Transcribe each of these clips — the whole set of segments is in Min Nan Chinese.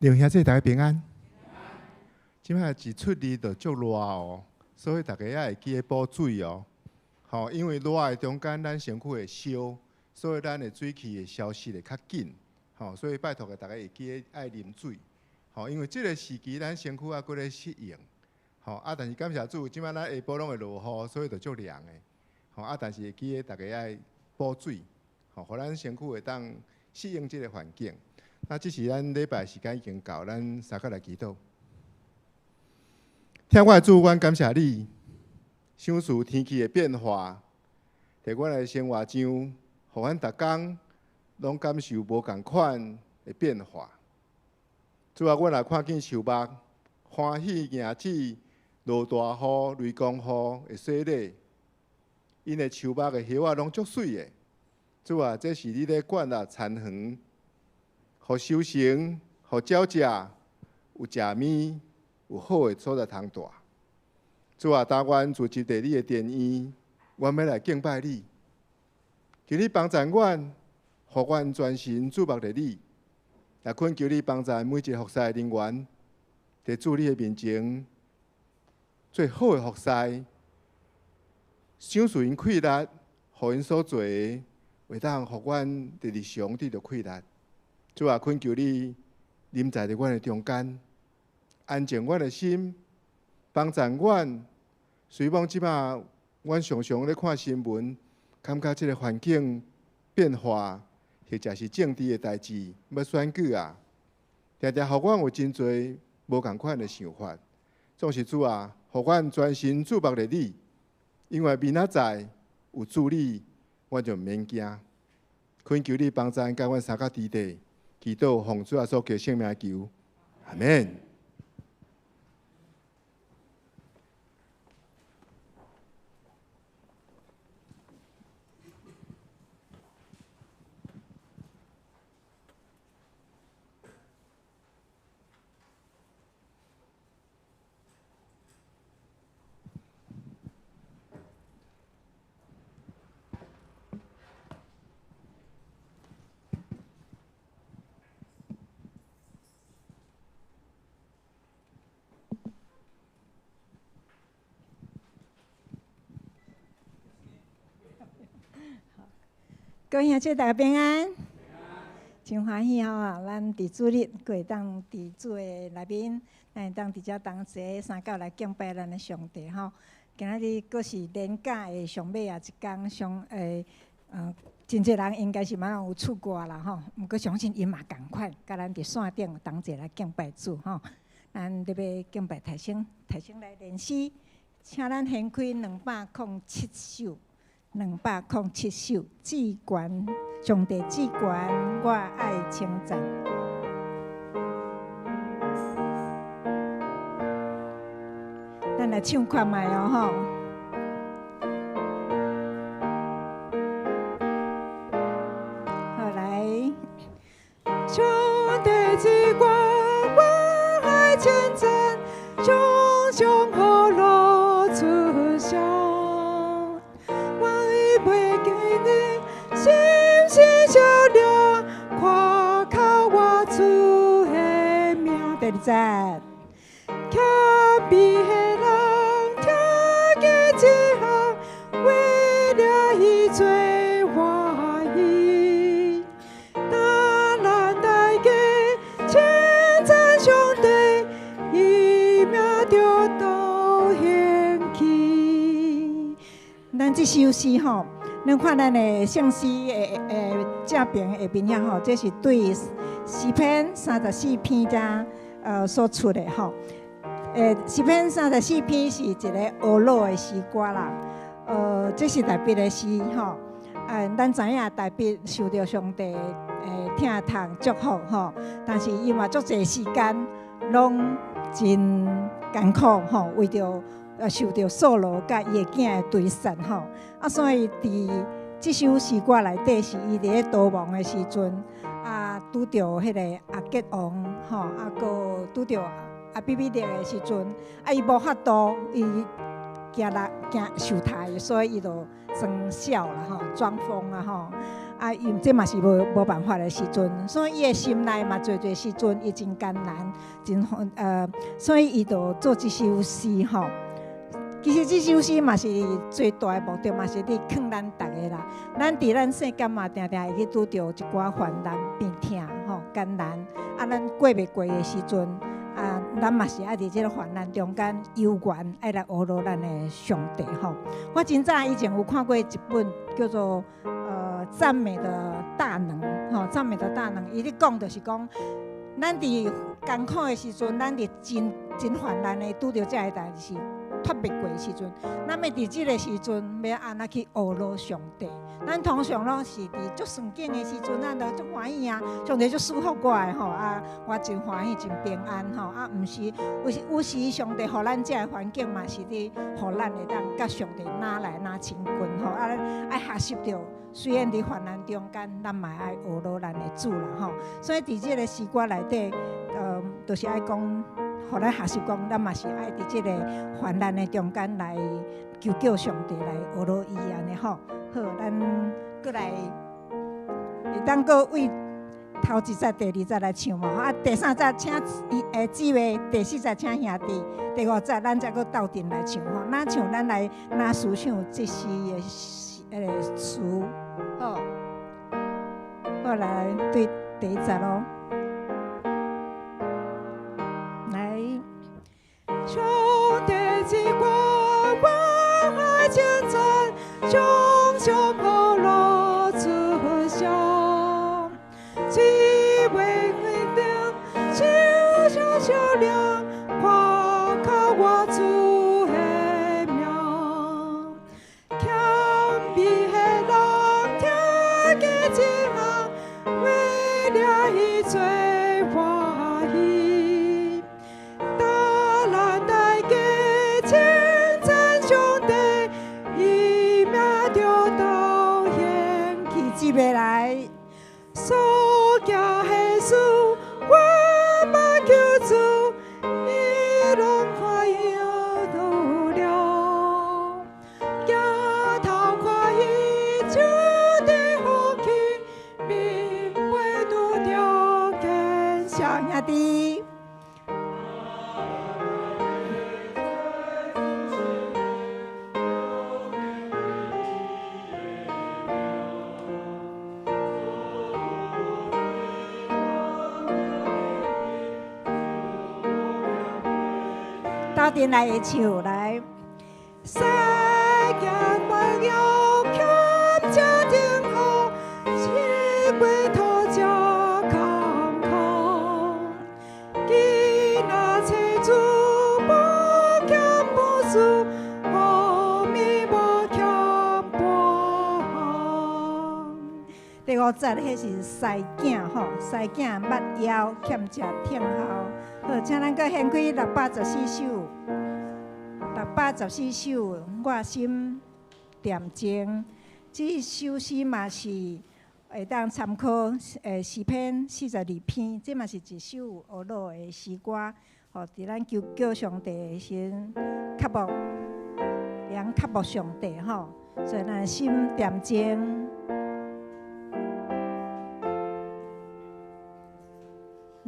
弟兄姊妹大家平安。這擺一出日就足熱哦，所以大家也會記得補水哦。吼，因為熱的中間，咱身軀會燒，所以咱的水氣會消失得較緊。吼，所以拜託大家會記得愛啉水。吼，因為這個時期咱身軀猶閣咧適應。吼，啊，但是感謝主，這擺咱下晡攏會落雨，所以就足涼的。吼，啊，但是會記得大家愛補水，吼，予咱身軀會當適應這個環境。那這是咱禮拜時間已經到，咱三個來祈禱。疼我的主，阮感謝你，賞賜天氣的變化，佇阮的生活上，予阮逐工攏感受無仝款的變化。主啊，阮若看見樹木，歡喜迎接落大雨、雷公雨的洗禮，𪜶的樹木的葉仔攏足媠的。主啊，這是你咧管理田園，予收成，予鳥食，有食物，有好的所在通蹛。主啊，當阮聚集佇你的殿院，阮欲來敬拜你，求你幫助阮，予阮專心注目佇你，也懇求你幫助每一个服侍人員，佇主你的面前做好的服侍，賞賜𪜶氣力，予𪜶所做的，會當予阮佇日常得著氣力。主啊，懇求你臨在佇阮的中間，安靜阮的心，幫助阮。雖罔這擺，阮常常咧看新聞，感覺這个環境變化，或者是政治的代誌，欲選舉啊，定定予阮有真濟無仝款的想法。總是主啊，予阮專心注目佇你，因為明仔載有主你，阮就毋免驚。懇求你幫助佮阮三個弟弟，祈禱奉主耶穌基督聖名求，阿們。各位兄弟大家平安，真歡喜吼！咱佇主日閣會當佇主的內面，咱會當佇遮同齊三教來敬拜咱的上帝吼。今仔日閣是連假的上尾仔一工，上欸，真濟人應該是嘛攏有出外啦吼。毋過相信𪜶嘛仝款，佮咱佇線頂同齊來敬拜主吼。咱欲敬拜大聲，大聲來練詩，請咱掀開207首。207首，至懸上帝至懸，我愛稱讚。咱來唱看覓哦吼。好來，上帝至懸，我愛稱讚，常常和樂出聲。我會袂記你，心心相連，誇靠我主的名。第二節，謙卑的人聽見這項，為了伊做歡喜。當咱大家稱讚上帝，伊名就都興起。咱這首詩吼，咱看咱的聖詩的正邊下面遐吼，這是對詩篇34篇遮所出的吼。詩篇34篇是一個呵咾的詩歌啦。這是大衛的詩吼。咱知影大衛受著上帝疼痛祝福吼，但是伊嘛足濟時間攏真艱苦吼，為著受著掃羅佮伊的囝的追殺吼。啊，所以佇這首詩歌內底是伊佇咧逃亡的時陣，啊，拄著彼个亞吉王吼，啊，閣拄著亞比米勒的時陣，啊，伊無法度，伊驚人驚受殺，所以伊就裝痟啦吼，裝瘋啊吼。啊，因這嘛是無辦法的時陣，所以伊的心內嘛濟濟時陣伊真艱難，真所以伊就做這首詩吼。其實這首詩嘛是最大的目的，嘛是佇勸咱逐个啦。咱佇咱世間嘛，定定會去拄著一寡患難、病痛、吼艱難。啊，咱過袂過的時陣，啊，咱嘛是愛佇這個患難中間猶原愛來呵咾咱的上帝吼。我真早以前有看過一本叫做《讚美的大能》吼，讚美的大能，伊咧講就是講，咱佇艱苦的時陣，咱佇真真患難的拄著這个代誌。脫袂過的時陣，咱欲佇這个時陣欲按怎去呵咾上帝？咱通常攏是佇足順境的時陣，咱就足歡喜啊！上帝足賜福我的吼啊，我真歡喜，真平安吼啊！毋是，有時有時上帝予咱這个環境嘛，是佇予咱會當佮上帝若來若親近吼啊！愛學習著，雖然佇患難中間，咱嘛愛呵咾咱的主啦吼。所以佇這个詩歌內底，就是愛講。予咱學習講，咱嘛是愛佇這个患難的中間來求叫上帝來呵咾伊按呢吼。好，咱閣來會當閣為頭一節、第二節來唱無？啊，第三節請姊妹，第四節請兄弟，第五節咱才閣鬥陣來唱吼。若唱咱來若思想這詩的彼个詞，好，好來對第一節囉。來，上帝之光，我愛稱讚，常常呵咾主上，智慧的燈，照照照亮，誇靠我主的名，謙卑的人聽見這項，為了伊做歡喜。大咱大家稱讚上帝，伊名著當顯起姊妹來，所行的事，我嘛求主，伊攏看曉了。抬頭看伊手的福氣，面背拄著見小兄弟。鬥陣來唱來，世間萬有欠食天好，一過土才坎坷。囡仔找主無欠無事，何物無欠半項。第五節彼是師囝吼，師囝捌枵欠食聽候。好，請咱閣掀開614首，614首，我心恬靜。這首詩嘛是會當參考詩篇42篇，這嘛是一首呵咾的詩歌。吼，佇咱求叫上帝的時陣，渴慕，會曉渴慕上帝吼，所以咱心恬靜。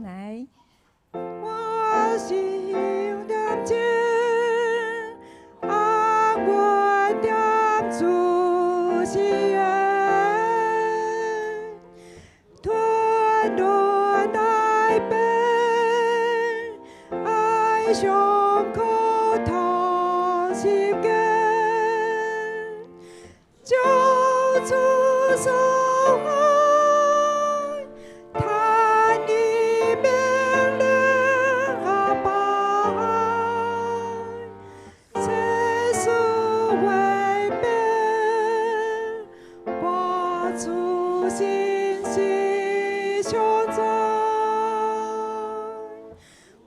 來，我心恬靜，安穩踮主膝下，吞落大悲，哀傷苦痛十架，救主所愛，嘆你命令阿爸，這事為變，我主信心常在，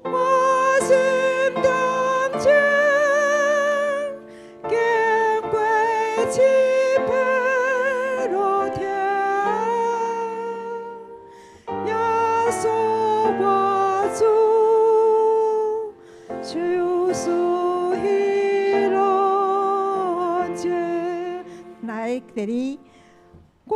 我心恬靜，經過七被落天，耶穌我主，就是喜樂者。來，第二，我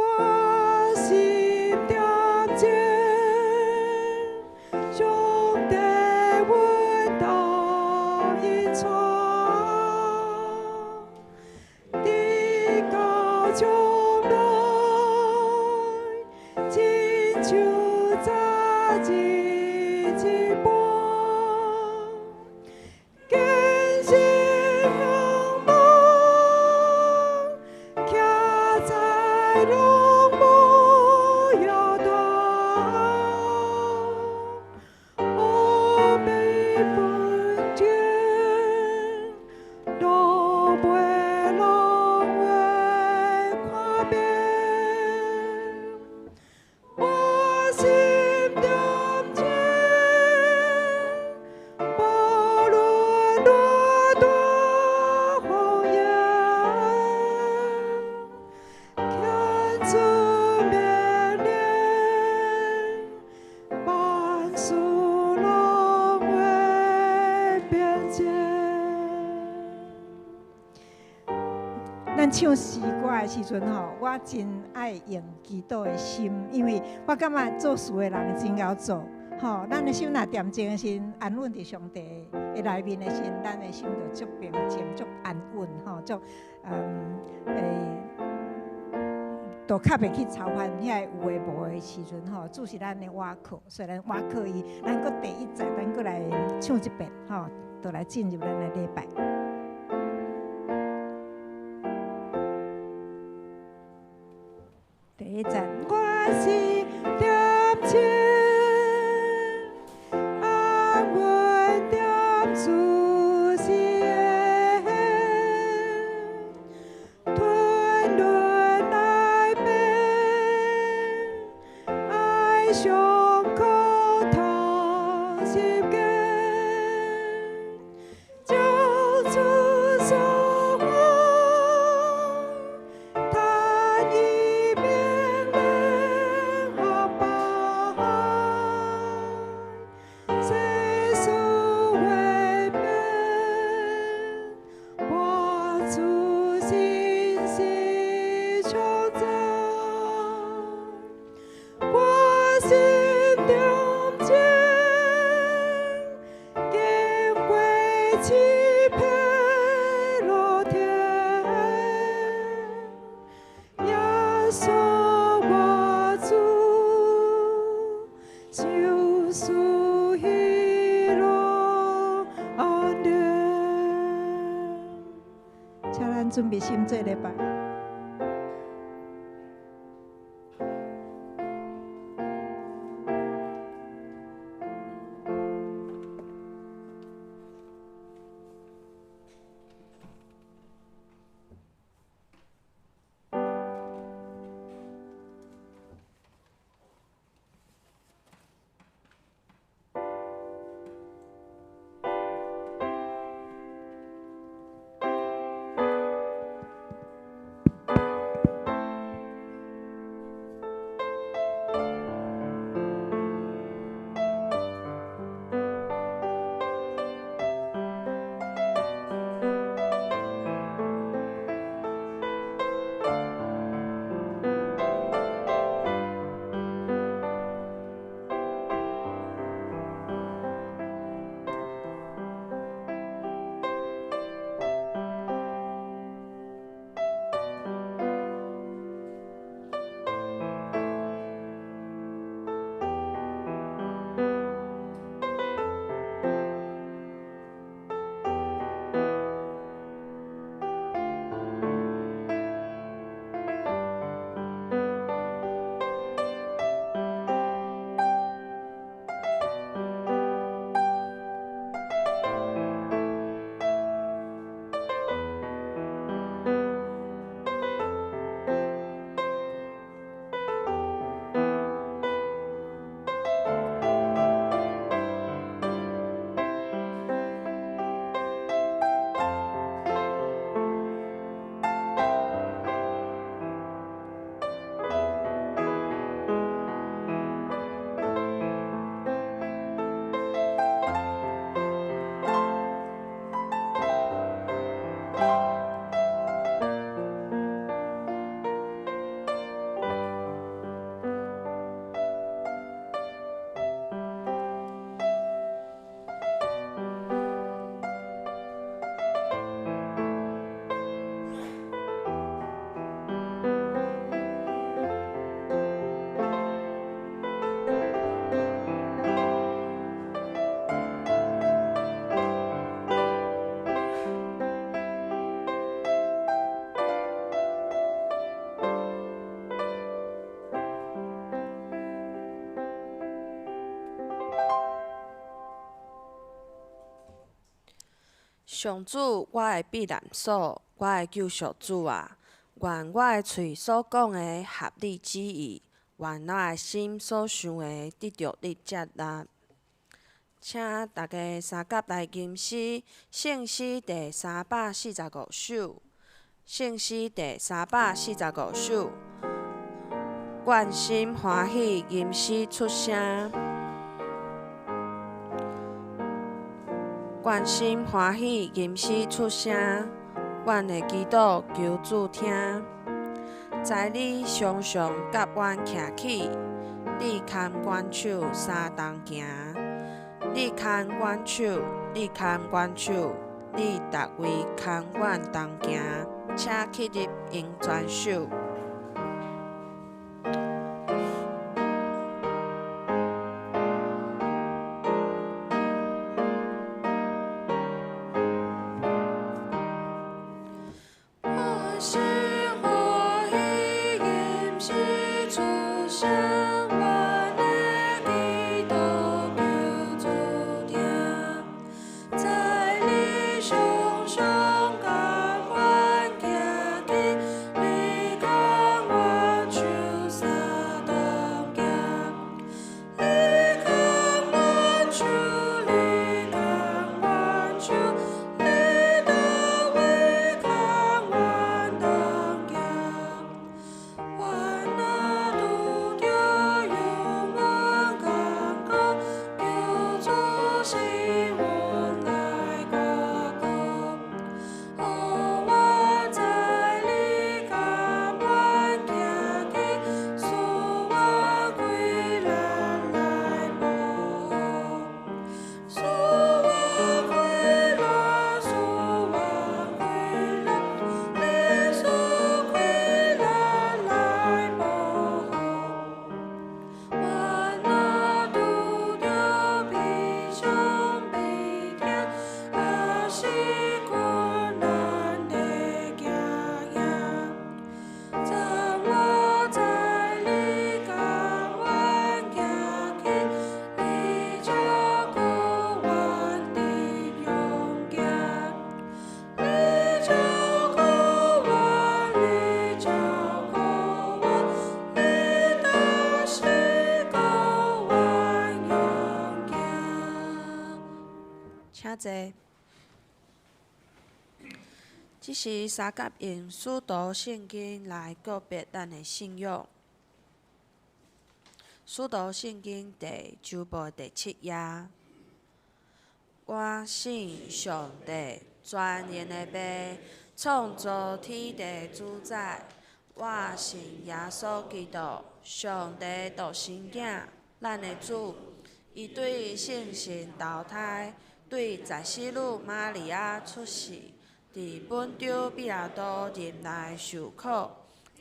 咱唱詩歌的時陣吼，我真愛用祈禱的心，因為我感覺做事的人真𠢕做，吼，咱的心若恬靜的時，安穩佇上帝的內面的時，咱的心就足平靜、足安穩，吼，足就較袂去操煩遐有的無的時陣吼，主是咱的倚靠，所以咱倚靠伊，咱閣第一節，咱閣來唱一遍，吼，就來進入咱的禮拜。第一節，我心恬靜，安穩踮主前，吞忍來變，愛上苦痛十架，將主所愛，嘆伊命令合辦，世事會變，我主信實長在，我心恬靜，經過七撇落天，耶穌我主，就是喜樂安寧。請咱準備心做禮拜。上主，我的避難所，我的救贖主啊！願我的喙所講的合你旨意，願我的心所想的得著你接納。請大家三甲來吟詩，聖詩第345首，聖詩第三百四十五首，願心歡喜，吟詩出聲。願心歡喜，吟詩出聲。阮的祈禱求主聽。知你常常佮阮徛起，你牽阮手相同行。你牽阮手，你牽阮手，你逐位牽阮同行，請起立用全首。我心歡喜，吟詩出聲，阮的祈禱求主聽。知你常常佮阮徛起，你牽阮手相同行。你牽阮手，你牽阮手，你逐位牽阮同行。阮若拄著幽悶艱苦，求主使阮來倚靠。予我知你佮阮徛起，賜我氣力來保護。賜我氣力，賜我氣力，你賜氣力來保護。阮若拄著悲傷悲痛，抑是困難的驚嚇，當我知你佮阮徛起，你照顧阮得勇行。你照顧阮，你照顧阮，你大使顧阮勇行。請坐。這時相佮用使徒聖經來告別咱的信仰。使徒聖經第九部第七頁。我信上帝，全能的父，創造天地主宰。我信耶穌基督，上帝獨生囝，咱的主。伊對聖神投胎，對在死女瑪利亞出世，佇本丟彼拉多任內受苦，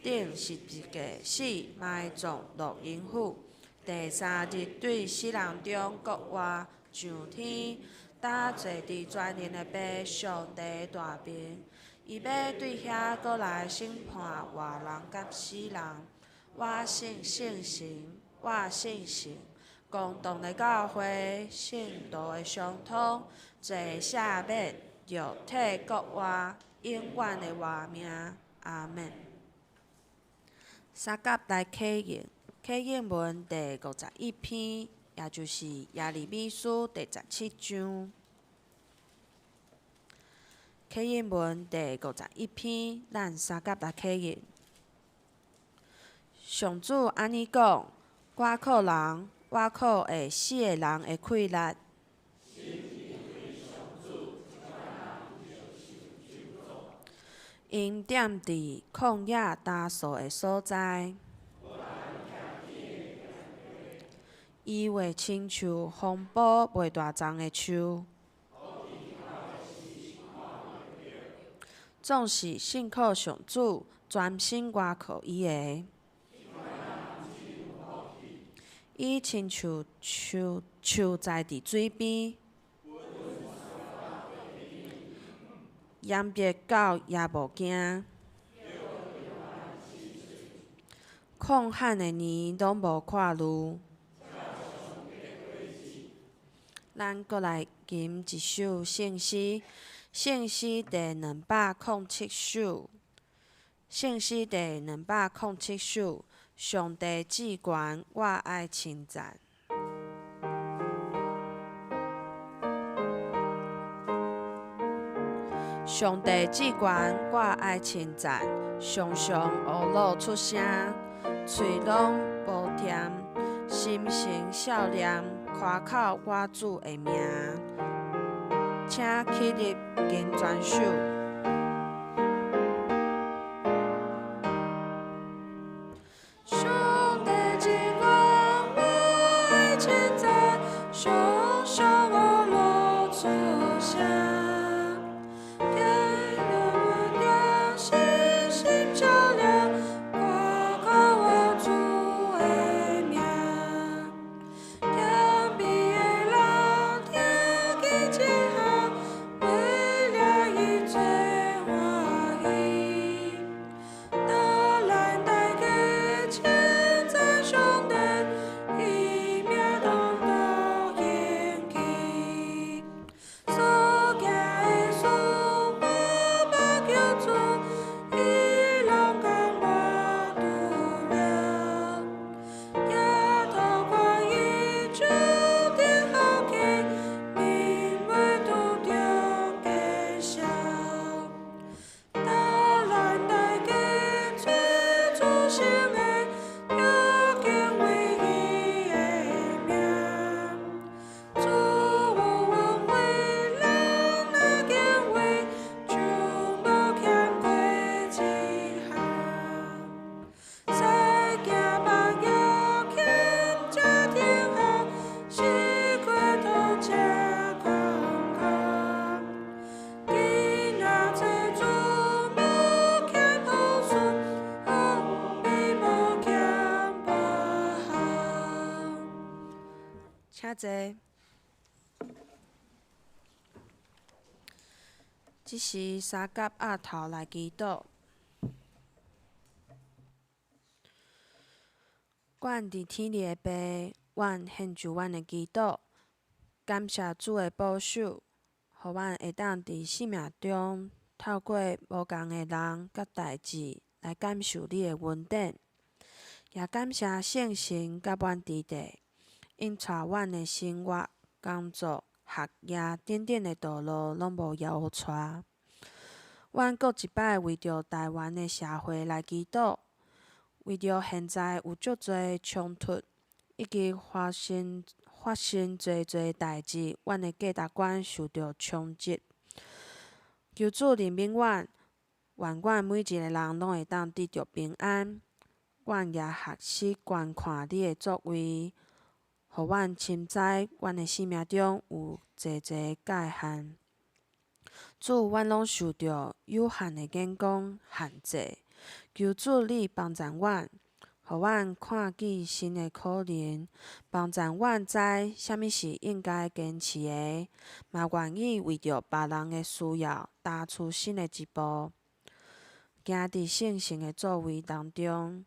釘十字架死，埋葬落陰府。第三日對死人中復活，上天，搭坐佇全能的父上帝大爿。伊欲對遐閣來審判活人佮死人。我信聖神，我信神，共同的教會，聖徒的相通，罪赦免，肉體復活，永遠的活命。阿們。相佮來啟應，啟應文第51篇，也就是耶利米書第十七章。啟應文第五十一篇，咱相佮來啟應。上主按呢講：我靠人，我靠會死的人的氣力。𪜶踮佇曠野焦燥的所在，伊會親像風暴袂大叢的樹，總是信靠上主，專心倚靠伊的。伊親像樹樹栽佇水邊，炎熱到也無驚，曠旱的年攏無看慮。咱閣來吟一首聖詩，聖詩第207首。聖詩第207首，上帝至懸，我愛稱讚。上帝至懸，我愛稱讚，常常呵咾出聲，喙攏無停，心神數念，誇口我主的名。請起立，吟全首。成的，著敬畏伊的名。主有恩惠，人若敬畏，就無欠過一項。使行目藥欠食天下，是國土才空空。囡仔做主無欠好事，好比無欠別項。請坐。這時三甲鴨頭來祈禱。阮佇天裡的父，阮獻上阮的祈禱，感謝主的保守，予阮會當佇生命中透過無仝的人佮代誌來感受你的恩典，也感謝聖神佮阮佇地，𪜶帶阮的生活、工作、學業等等的道路攏無搖掣。阮閣一擺為著臺灣的社會來祈禱，為著現在有足濟衝突，以及發生濟濟代誌，阮的價值觀受著衝擊。求主憐憫阮，願阮每一个人攏會當得著平安。阮也學習觀看你的作為，予阮深知阮的生命中有濟濟界限。主，阮攏受著有限的眼光限制，求主你幫助阮，予阮看見新的可能，幫助阮知啥物是應該堅持的，嘛願意為著別人的需要踏出新的一步，行佇聖神的作為當中。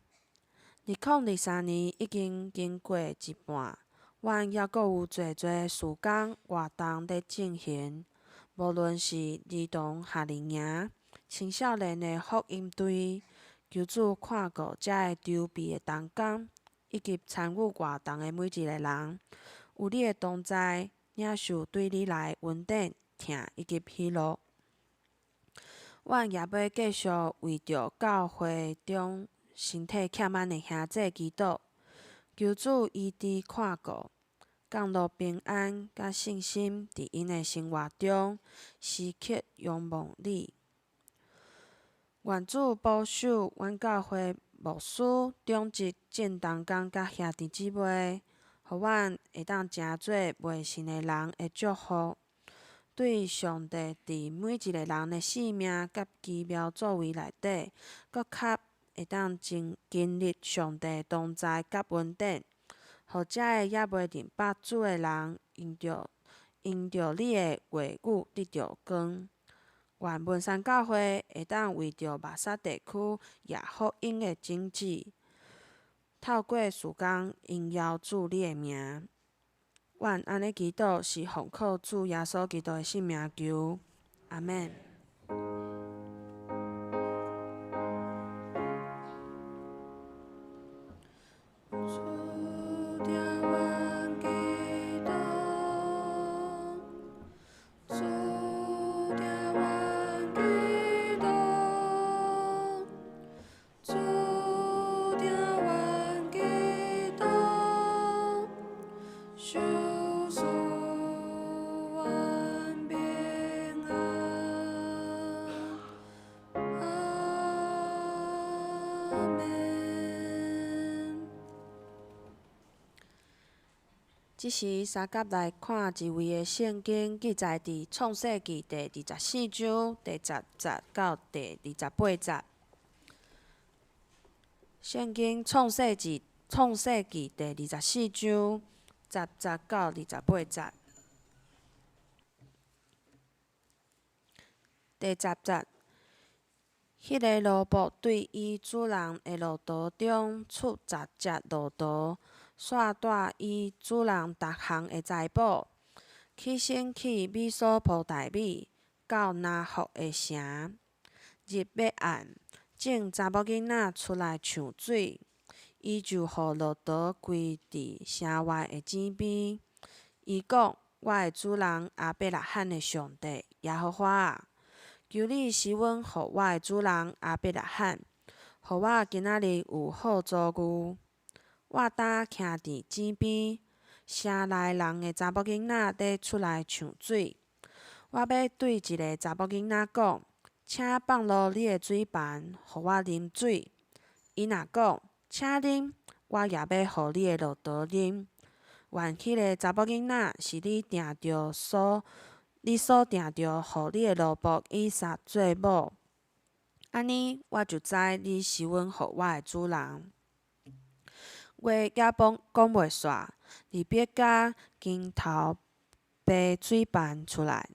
2023年已經經過一半，阮猶閣有濟濟事工活動咧進行，無論是兒童夏令營、青少年的福音隊，求主看顧遮个籌備的同工，以及參與活動的每一个人，有你的同在，領受對你來的恩典、疼以及喜樂。阮也欲繼續為著教會中身體欠滿的兄弟祈禱，求主醫治看顧，降落平安佮信心佇𪜶的生活中，時刻仰望你。願主保守阮教會牧師、長執、眾同工佮兄弟姊妹，予阮會當成做未信的人的祝福，對上帝佇每一个人的生命佮奇妙作為內底，閣較會當經歷上帝同在佮恩典，予遮个猶未認捌主的人，因著你的話語得著光。願文山教會會當為著馬薩地區攑福音的種子，透過事工榮耀主你的名。阮按呢祈禱，是奉靠主耶穌基督的聖名求，阿們。主聽阮祈禱，主聽阮祈禱，主聽阮祈禱，賞賜阮平安。阿們。這時，相佮來看一位的聖經記載佇創世記第24章第10節到第28節。聖經創世記第24章10節到28節。第10節，彼个奴僕對伊主人的駱駝中取10隻駱駝，煞帶伊主人逐項的財寶，起身去美索波大米，到拿霍的城。日欲暗，眾查某囡仔出來搶水，伊就予駱駝歸佇城外的井邊。伊講：我的主人亞伯拉罕的上帝耶和華啊，求你施恩予我的主人亞伯拉罕，予予我今仔日有好遭遇。我今徛佇井邊，城內人的查某囡仔咧出來搶水。我欲對一个查某囡仔講：請放落你的水盤，予我啉水。伊若講：請啉，我也欲予你的駱駝啉。願彼个查某囡仔是你定著所，你所定著予你的奴僕以撒做某。按呢，我就知你施恩予我的主人。話猶講講袂煞，利百加經頭提水盤出來。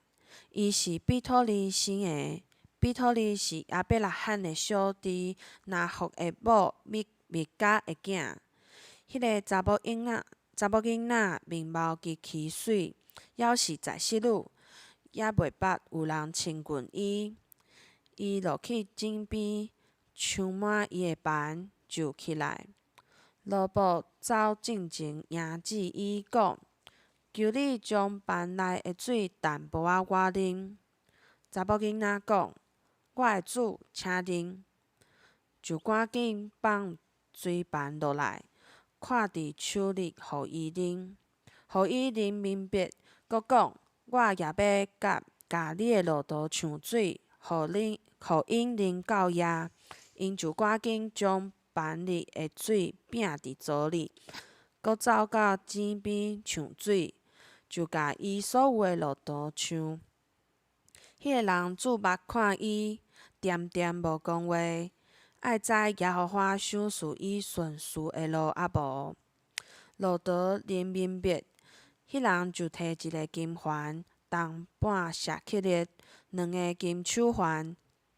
伊是彼土利生的，彼土利是亞伯拉罕的小弟拿霍的某米密迦的囝。彼个查某囡仔，查某囡仔面貌極其媠，猶是在室女，猶袂捌有人親近伊。伊落去井邊，搶滿伊的盤，就起來。奴僕走進前迎止伊講：求你將盤內的水淡薄仔我啉。查某囡仔講：我的主，請啉。就趕緊放水盤落來，闊佇手裡予伊啉，予伊啉明白，閣講：我也欲共共你的駱駝搶水，予恁予𪜶啉夠矣。𪜶就趕緊將盤裡的水摒佇槽裡，閣走到井邊搶水，就共伊所有的駱駝搶。彼个人注目看伊，恬恬無講話，愛知耶和華賞賜伊順遂的路抑無。駱駝啉明白，彼人就提一个金環，重半舍客勒；兩个金手環，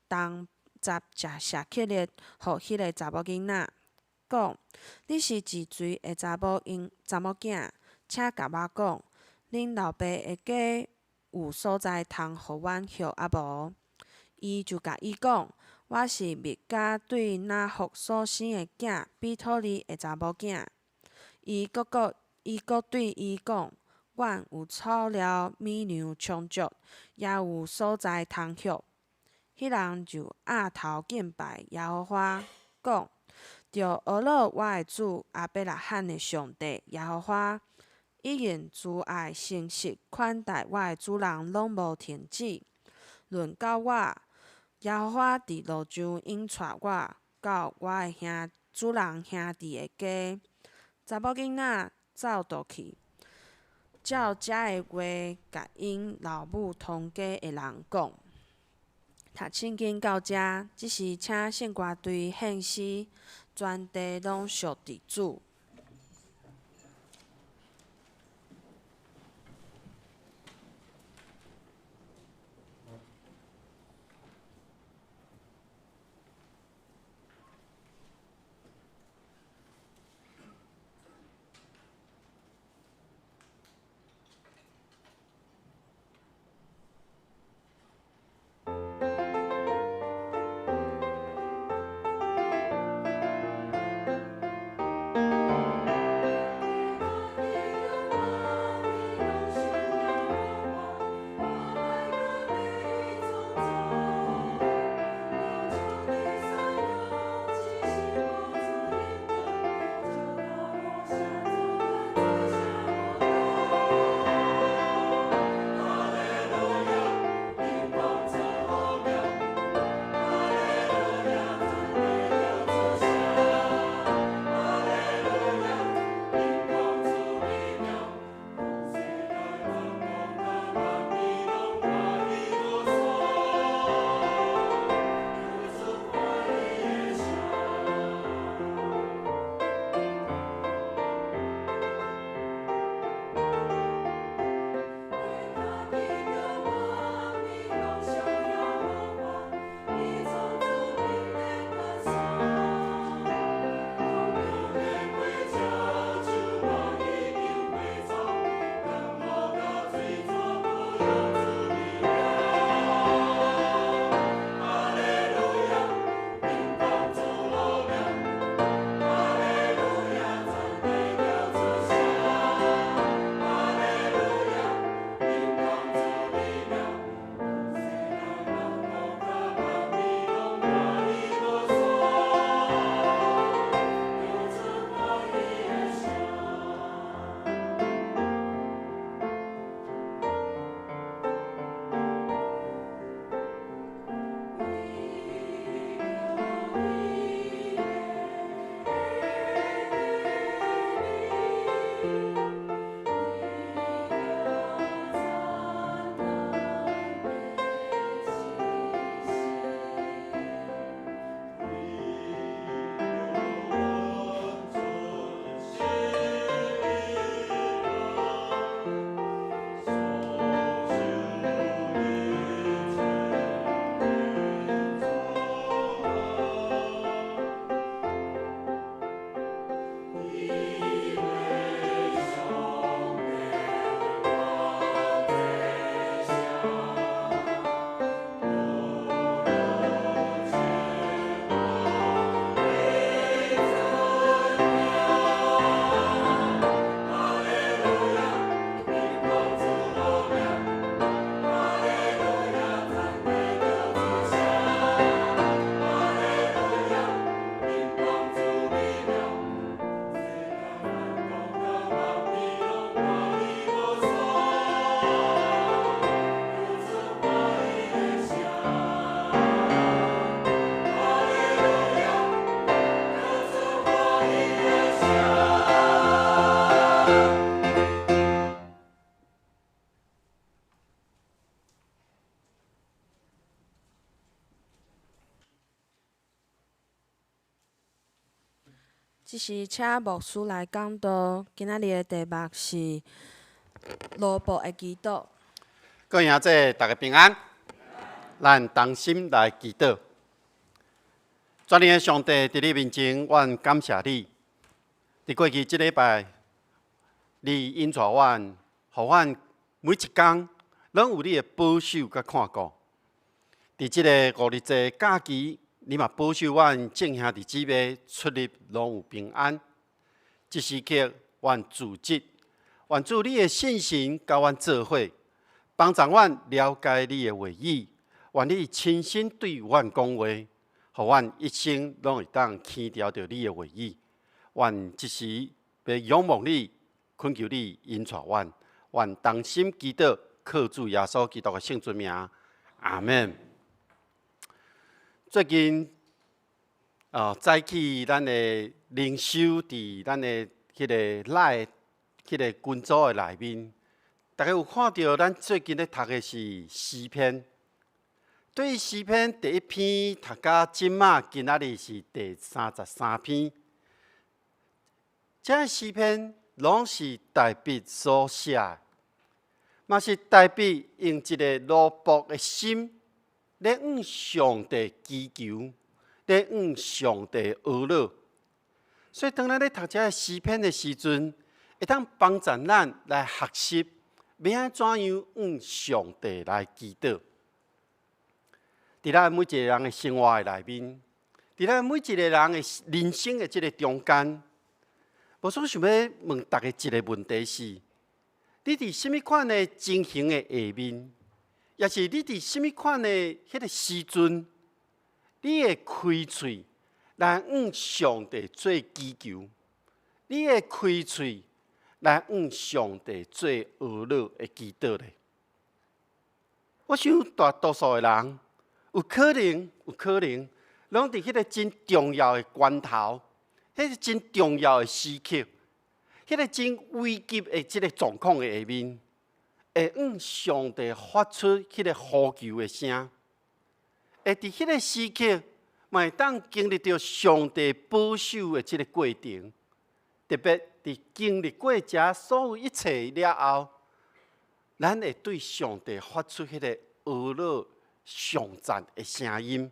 重10舍客勒，予彼个查某囡仔，講：你是一誰的查某嬰查某囝？請共我講，恁老爸的家有所在通予阮歇抑無？伊就共伊講：我是密迦對拿霍所生的囝彼土利的查某囝。伊閣閣伊閣對伊講：阮有草料米糧充足，也有所在通歇。彼人就額頭敬拜耶和華，講：著呵咾我的主亞伯拉罕的上帝耶和華，已經慈愛誠實款待我的主人，攏無停止。論到我，耶和華佇路上引帶我到我的兄主人兄弟的家。查某囡仔走倒去，照遮的話共𪜶老母同家的人講。讀聖經到遮，這時請聖歌隊獻詩，全地攏屬佇主。這時請牧師來講道，今仔日的題目是奴僕的祈禱。各位兄弟，大家平安。咱同心來祈禱。全能的上帝，佇你面前，阮感謝你。佇過去這禮拜，你引帶阮，予阮每一工攏有你的保守佮看顧。佇這个五日節假期，你嘛保守阮眾兄弟姊妹出入攏有平安。這時刻，阮自責，願主你的聖神佮阮做伙，幫助阮了解你的話語，願你親身對阮講話，予阮一生攏會當牽牢著你的話語。阮這時欲仰望你，懇求你引帶阮，阮同心祈禱，靠主耶穌基督的聖尊名，阿門。最近，早起咱的靈修佇咱的彼个 LINE 彼个群組的內面，大家有看著咱最近咧讀的是詩篇。對詩篇第一篇讀到這馬，今仔日是第33篇。這詩篇攏是大衛所寫的，嘛是大衛用一个奴僕的心，咧向上帝祈求，咧向上帝哀禱。所以當咱咧讀這个詩篇的時陣，會當幫助咱來學習，欲按怎樣向上帝來祈禱。佇咱每一個人的生活的內面，佇咱每一個人的人生的這个中間，我所想欲問大家一个問題是：你佇啥物款的情形的下面，抑是你佇啥物款的彼个時陣，你會開喙來向上帝做祈求？你會開喙來向上帝做哀禱的祈禱咧？我想大多數的人有可能，有可能，攏佇彼个真重要的關頭，彼个真重要的時刻，彼个真危急的這个狀況的下面，會向上帝發出彼个呼求的聲，會佇彼个時刻，嘛會當經歷著上帝保守的這个過程。特別佇經歷過這所有一切了後，咱會對上帝發出彼個哀禱頌讚的聲音。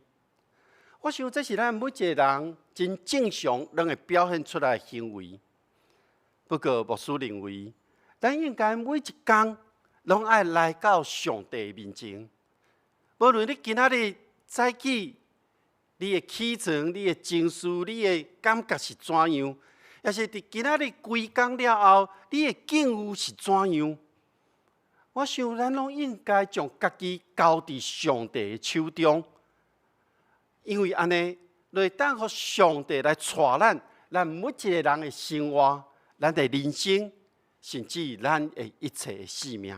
我想這是咱每一個人真正常攏會表現出來的行為。不過牧師認為，咱應該每一工攏愛來到上帝面前。無論你今仔日早起，你的起床、你的情緒、你的感覺是怎樣，抑是佇今仔日規工了後，你的境遇是怎樣？我想咱攏應該將家己交佇上帝的手中，因為按呢，就會當予上帝來帶咱，咱每一個人的生活、咱的人生，甚至咱的一切的性命。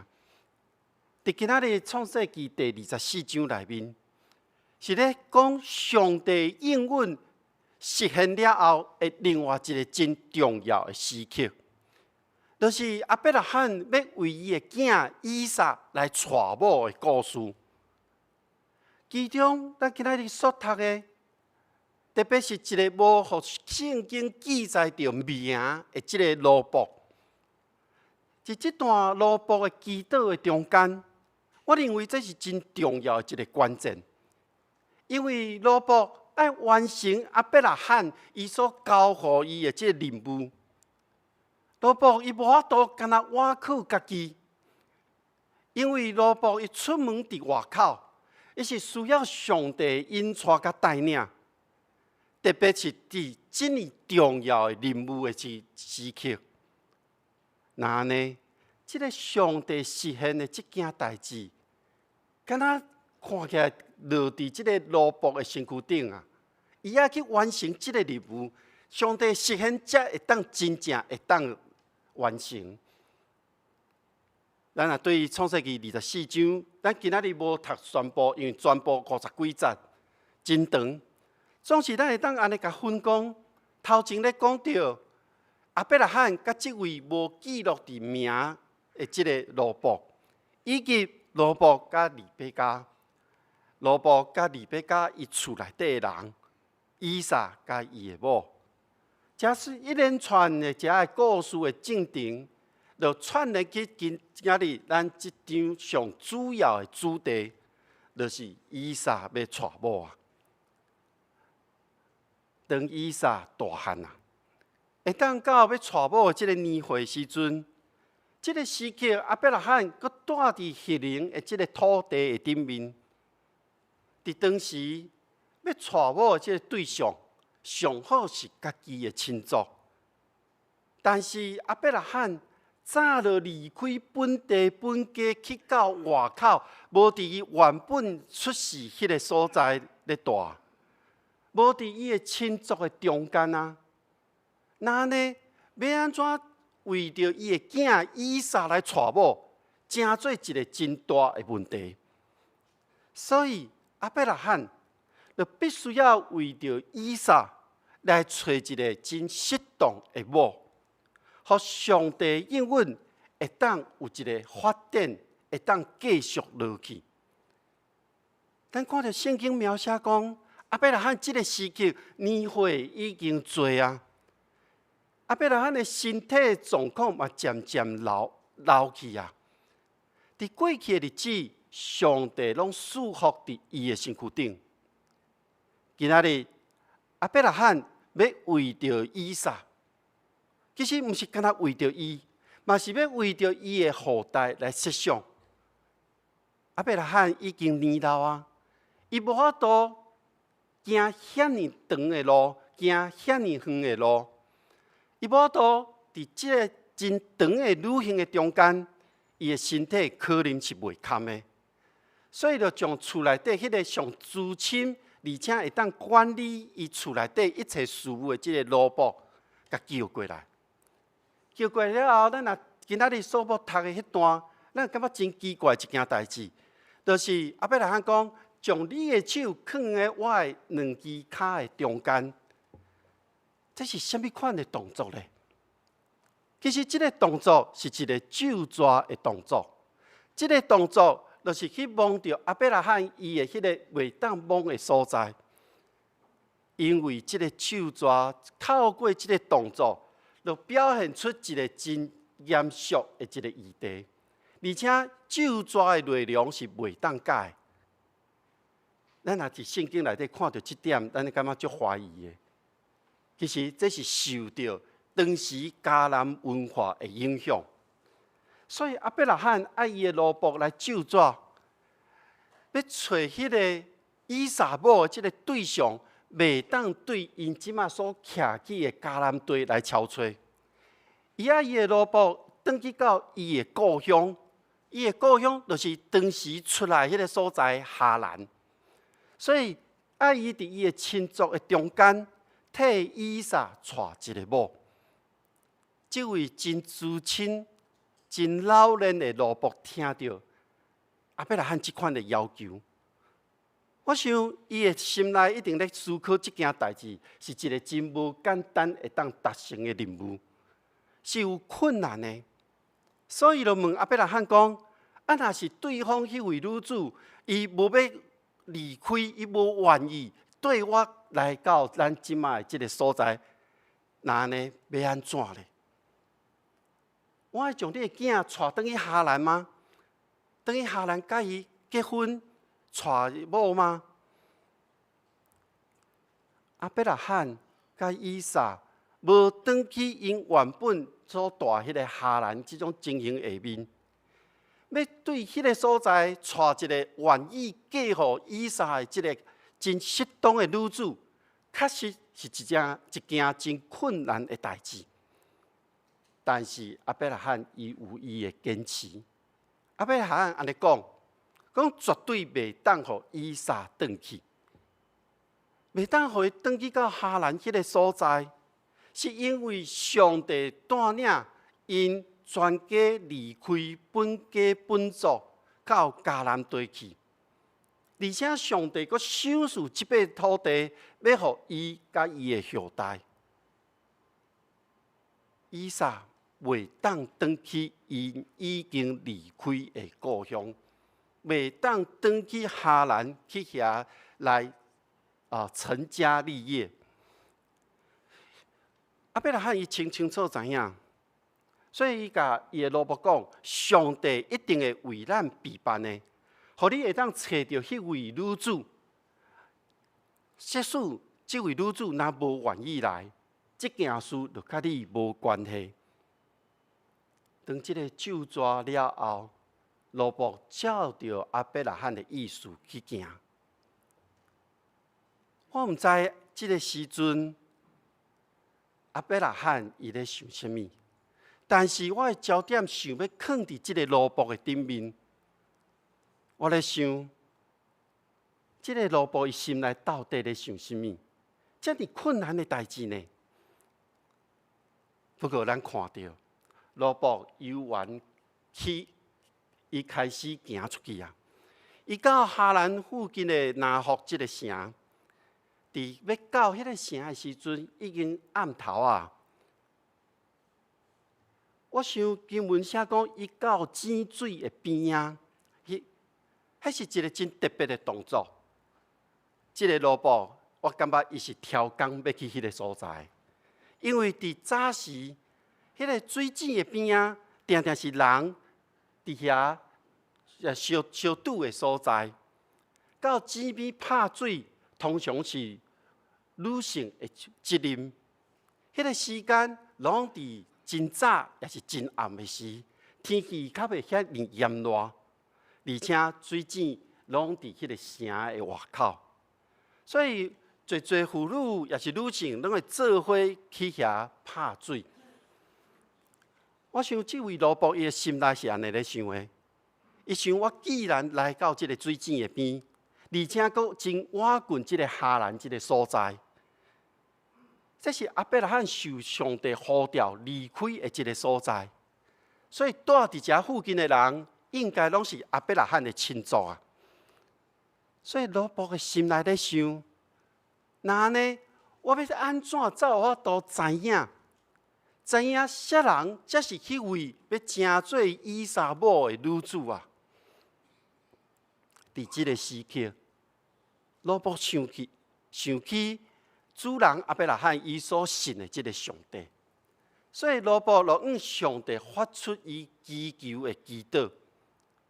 佇今仔日創世記第24章內面，是咧講上帝應允實現了後的另外一个真重要的時刻，就是亞伯拉罕欲為伊的囝以撒來娶某的故事。其中，咱今仔日所讀的，特別是一个無予聖經記載著名的這个奴僕，佇這段奴僕的祈禱的中間，我認為這是真重要的一个關鍵，因為奴僕愛完成亞伯拉罕伊所交予伊的這个任務，奴僕伊無法度干焦倚靠家己，因為奴僕伊出門佇外口，伊是需要上帝引帶佮帶領，特別是佇這麼重要的任務的時刻。若按呢，這个上帝實現的這件代誌，敢若看起來落佇這个奴僕的身軀頂啊！伊愛去完成這个任務，上帝實現才會當真正會當完成。咱若對創世記二十四章，咱今仔日無讀全部，因為全部五十幾節，真長。總是咱會當按呢共分講，頭前咧講著亞伯拉罕佮這位無記錄佇名的這个奴僕，以及奴僕佮利百加，奴僕佮利百加伊厝內底的人，以撒佮伊的某，這是一連串的這个故事的進程，就串聯起今仔日咱這章上主要的主題，就是以撒欲娶某啊。當以撒大漢啊，會當到欲娶某的這个年歲時陣，這个時刻亞伯拉罕閣住佇赫人的這个土地的頂面。佇當時欲娶某的這个對象，上好是家己的親族。但是亞伯拉罕早就離開本地本家，去到外口，無佇伊原本出世彼个所在咧蹛，無佇伊的親族的中間啊。那按呢，欲按怎為著伊的囝以撒來娶某，成做一个真大的問題。所以亞伯拉罕就必須要為著以撒來揣一个真適當的某，予上帝應允會當有一个發展，會當繼續落去。咱看著聖經描寫講，亞伯拉罕這个時刻年歲已經濟啊，亞伯拉罕的身體狀況嘛漸漸老老去啊。佇過去的日子，上帝攏賜福佇伊的身軀頂。今仔日亞伯拉罕欲為著以撒，其實毋是干焦為著伊，嘛是欲為著伊的後代來設想。亞伯拉罕已經年老啊，伊無法度行遐爾長的路，行遐爾遠的路，伊無法度佇這个真長的旅行的中間，伊的身體可能是袂堪的，所以就將厝內底彼个上資深，而且會當管理伊厝內底一切事務的這个奴僕，共叫過來。叫過來了後，咱若今仔日所欲讀的彼段，咱感覺真奇怪一件代誌，就是亞伯拉罕講，將你的手囥佇我的兩支跤的中間，這是啥物款的動作咧？其實這个動作是一个咒詛的動作，這个動作就是去摸著亞伯拉罕伊的彼个袂當摸的所在，因為這个咒詛透過這个動作，就表現出一个真嚴肅的一个議題，而且咒詛的內容是袂當改。咱若佇聖經內底看著這點，咱會感覺足懷疑的。其實這是受著當時迦南文化的影響，所以亞伯拉罕愛伊的奴僕來咒詛，欲揣彼个以撒某的這个對象，袂當對𪜶這馬所徛起的迦南地來超揣。伊愛伊的奴僕轉去到伊的故鄉，伊的故鄉就是當時出來彼个所在哈蘭。所以愛伊佇伊的親族的中間，替以撒娶一个某。這位真資深、真老練的奴僕聽著亞伯拉罕這款的要求，我想伊的心內一定咧思考這件代誌，是一个真無簡單會當達成的任務，是有困難的。所以就問亞伯拉罕講：啊，若是對方彼位女子，伊無欲離開，伊無願意綴我來到咱這馬的這个所在，那按呢欲按怎咧？我愛將你的囝帶轉去哈蘭嗎？轉去哈蘭共伊結婚娶某嗎？亞伯拉罕佮以撒無轉去𪜶原本所蹛彼个哈蘭這種情形下面，欲對彼个所在娶一个願意嫁予以撒的這个真適當的女子，確實是一件真困難的代誌。但是亞伯拉罕伊有伊的堅持。亞伯拉罕按呢講，講絕對袂當予以撒轉去，袂當予伊轉去到哈蘭彼個所在，是因為上帝帶領𪜶全家離開本家本族到迦南地去，而且上帝閣賞賜這塊土地，欲予伊佮伊的後代。以撒袂當轉去𪜶已經離開的故鄉，袂當轉去哈蘭去遐來成家立業。亞伯拉罕伊清清楚知影，所以伊共伊的奴僕講：上帝一定會為咱備辦的，予你會當揣著彼位女子。即使這位女子若無願意來，這件事就佮你無關係。當這个咒詛了後，奴僕照著亞伯拉罕的意思去行。我毋知這个時陣亞伯拉罕伊咧想啥物，但是我的焦點想欲囥佇這个奴僕的頂面。我咧想，這个奴僕伊心內到底咧想啥物？遮爾困難的代誌呢？不過咱看著奴僕猶原去，伊開始行出去啊！伊到哈蘭附近的拿霍這个城，佇欲到彼个城的時陣，已經暗頭啊！我想經文寫講，伊到井水的邊仔，彼是一个真特別的動作。這个奴僕，我感覺伊是挑工欲去彼个所在，因為佇早時，彼个水井的邊仔，定定是人佇遐相相拄的所在。到井邊拍水，通常是女性的責任。彼个時間攏佇真早，抑是真暗的時，天氣較袂遐爾炎熱，而且水井攏佇彼个城的外口，所以濟濟婦女抑是女性，攏會做伙去遐拍水。我想這位奴僕伊的心內是按呢咧想的，伊想我既然來到這个水井的邊，而且閣真倚近這个哈蘭這个所在，這是亞伯拉罕受上帝呼召離開的一个所在，所以蹛佇遮附近的人，應該攏是亞伯拉罕的親族啊。所以奴僕的心內咧想：若按呢，我欲按怎才有法度知影？知影啥人才是彼位欲成做以撒某的女子啊？佇這个時刻，奴僕想起想起主人亞伯拉罕伊所信的這个上帝，所以奴僕就向上帝發出伊祈求的祈禱。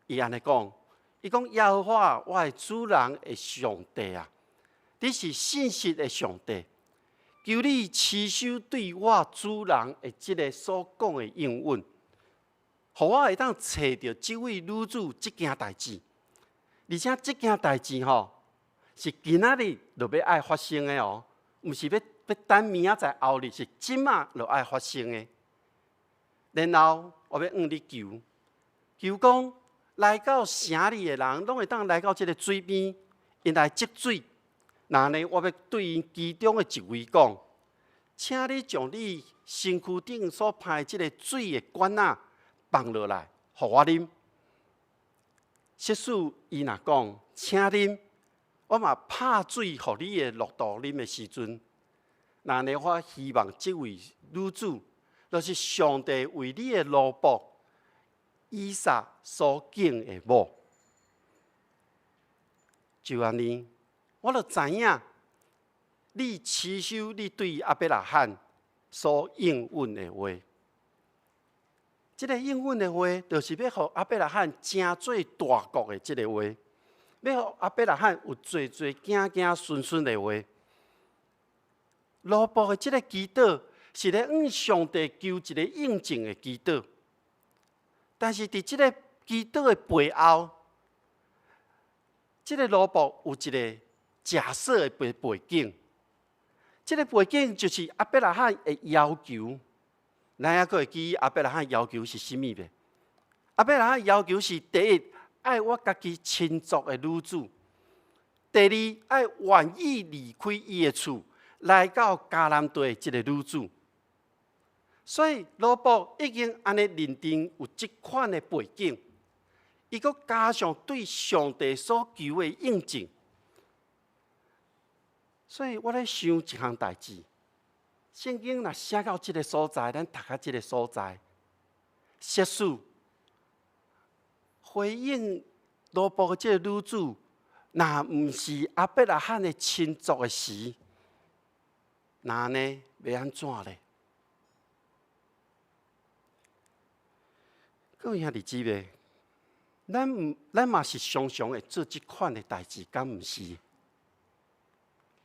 伊按呢講，伊講耶和華，我的主人的上帝啊，你是信實的上帝，求你持守對我主人的這个所講的應允，予我會當揣著這位女子這件代誌，而且這件代誌吼是今仔日就欲愛發生的哦，毋是欲欲等明仔載後日，是這馬就愛發生的。然後我欲向你求，求講來到城裡的人，攏會當來到這个水邊，𪜶來汲水。若按呢，我欲對𪜶其中的一位講，請你將你身軀頂所捧這个水的罐仔放落來，予我啉。即使伊若講，請啉，我嘛拍水予你的駱駝啉的時陣，若按呢，我希望這位女子，就是上帝為你的奴僕以撒所揀的某。就按呢，我就知影，你持守你對亞伯拉罕所應允的話。這个應允的話，就是欲予亞伯拉罕成做大國的這个話，欲予亞伯拉罕有濟濟囝囝孫孫的話。奴僕的這个祈禱，是咧向上帝求一个應證的祈禱。但是佇這个祈禱的背後，這个奴僕有一个假設的背景。這个背景就是亞伯拉罕的要求。咱猶閣會記亞伯拉罕要求是啥物袂？亞伯拉罕要求是第一，愛我家己親族的女子；第二，愛願意離開伊的厝，來到迦南地的這个女子。所以奴僕已經按呢認定有這款的背景，伊閣加上對上帝所求的應證。所以我咧想一項代誌，聖經若寫到這个所在，咱讀到這个所在，設使回應奴僕的這个女子，若毋是亞伯拉罕的親族的時，若按呢欲按怎咧？各位兄弟姊妹，咱毋，咱嘛是常常會做這款的代誌，敢毋是？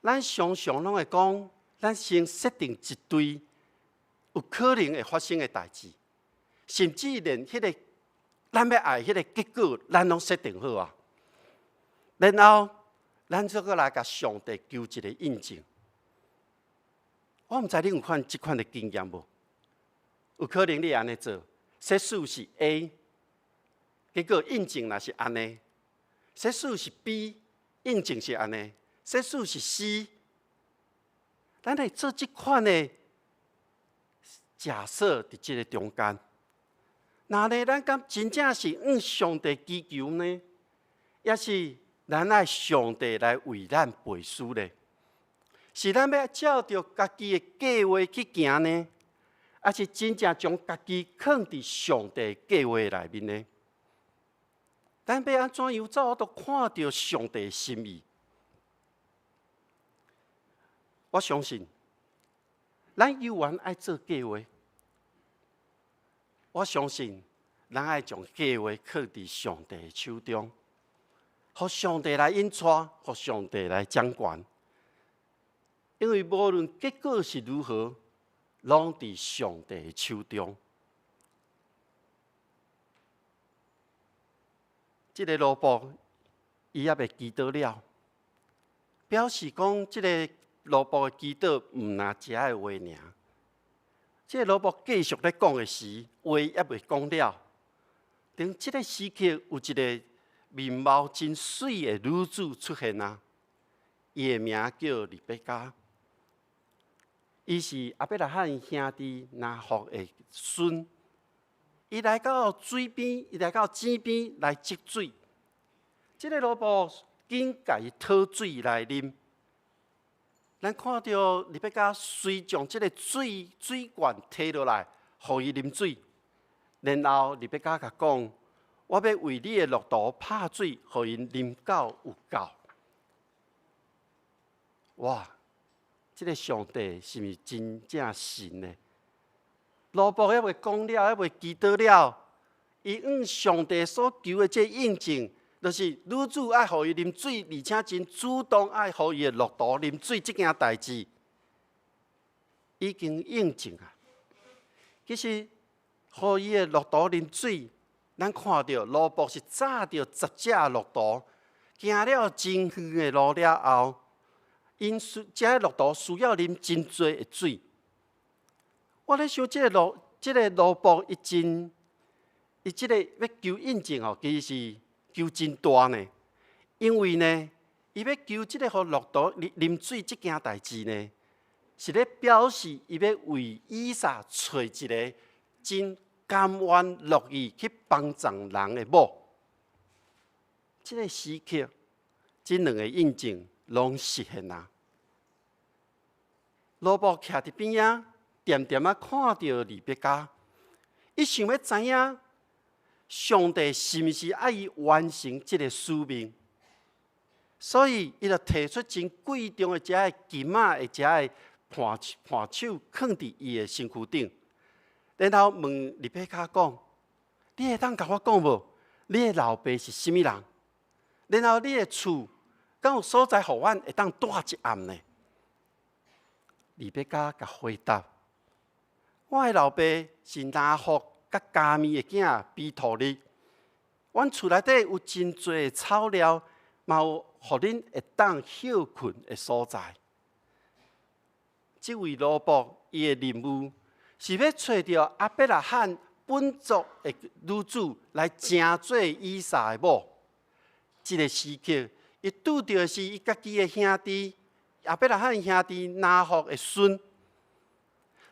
咱常常攏會講，咱先設定一堆有可能會發生的代誌，甚至連彼個咱欲愛彼個結果，咱攏設定好啊。然後，咱再閣來共上帝求一個印證。我毋知你有款這款的經驗無？有可能你按呢做，設使是 A，結果印證若是按呢；設使是 B，印證是按呢；設使是 C。咱來做這款的假設，佇這個中間。若呢，咱敢真正是向上帝祈求呢？抑是咱愛上帝來為咱背書呢？是咱欲照著家己的計劃去行呢？抑是真正將家己囥佇上帝計劃內面呢？咱欲按怎樣才有法度看著上帝心意？我相信，咱猶原愛做計劃。我相信，咱愛將計劃囥佇上帝的手中，予上帝來引帶，予上帝來掌權。因為無論結果是如何，攏佇上帝的手中。這个奴僕伊猶未祈禱了，表示講這个奴僕的祈禱毋但遮的話爾。這个奴僕繼續咧講的時，話猶未講了。當這个時刻，有一个面貌真媠的女子出現啊！伊的名叫利百加，伊是亞伯拉罕兄弟拿鶴的孫。伊來到水邊，伊來到井邊來汲水。這个奴僕緊共伊討水來啉。咱看著利百加隨將這个水水罐提落來，予伊啉水。然後利百加共講：我欲為你的駱駝拍水，予𪜶啉到有夠。哇！這个上帝是毋是真正神呢？奴僕猶未講了，猶未祈禱了，伊向上帝所求的這個印證，就是女子愛予伊啉水，而且真主動愛予伊的駱駝啉水，這件代誌已經印證啊。其實，予伊的駱駝啉水，咱看著奴僕是紮著10隻駱駝，行了真遠的路了後，𪜶需這个駱駝需要啉真濟的水。我咧想，這个奴僕伊真，伊這個欲求印證吼，其實是求真大呢。因為呢，伊欲求這個予駱駝啉啉水這件代誌呢，是咧表示伊欲為以撒揣一个真甘願樂意去幫助人的某。這个時刻，這兩個印證攏實現啊！奴僕徛佇邊仔，恬恬仔看著利百加，伊想欲知影上帝是毋是愛伊完成這个使命，所以伊就提出真貴重的這个金仔的這个盤盤手，囥佇伊的身軀頂，然後問利百加講：你會當共我講無？你的老爸是啥物人？然後你的厝敢有所在予阮會當蹛一暗呢？利百加共回答：我的老爸是拿鶴佮迦密的囝彼土利。阮厝內底有真濟的草料，嘛有予恁會當歇睏的所在。這位奴僕伊的任務是欲揣著亞伯拉罕本族的女子來成做以撒的某。這个時刻，伊拄著的是伊家己的兄弟亞伯拉罕兄弟拿鶴的孫。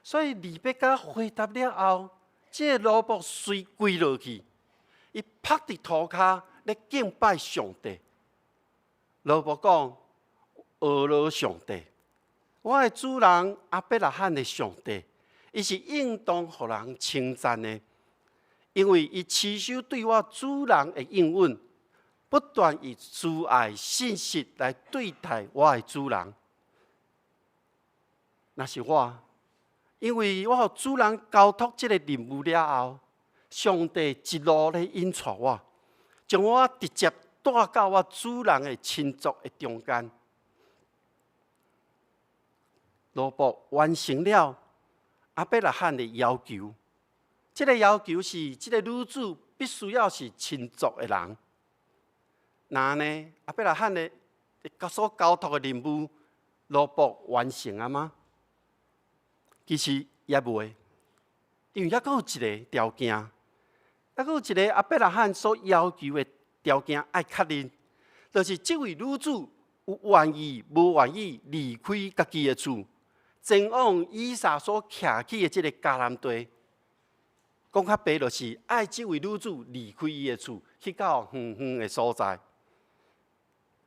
所以利百加回答了後，這个奴僕隨跪落去，伊伏佇塗跤咧敬拜上帝。奴僕講：呵咾上帝，我的主人亞伯拉罕的上帝，伊是應當予人稱讚的，因為伊持守對我主人的應允，不斷以慈愛信實來對待我的主人。若是我，因為我予主人交託這个任務了後，上帝一路咧引帶我，將我直接帶到我主人的親族的中間。羅伯完成了亞伯拉罕的要求，這个要求是這个女子必須要是親族的人。那呢，亞伯拉罕的所交託的任務，羅伯完成啊嗎？其實也未，因為猶閣有一个條件，猶閣有一个亞伯拉罕所要求的條件愛確認，就是這位女子有願意無願意離開家己的厝，前往以撒所徛起的這个迦南地。講較白，就是愛這位女子離開伊的厝，去到遠遠的所在。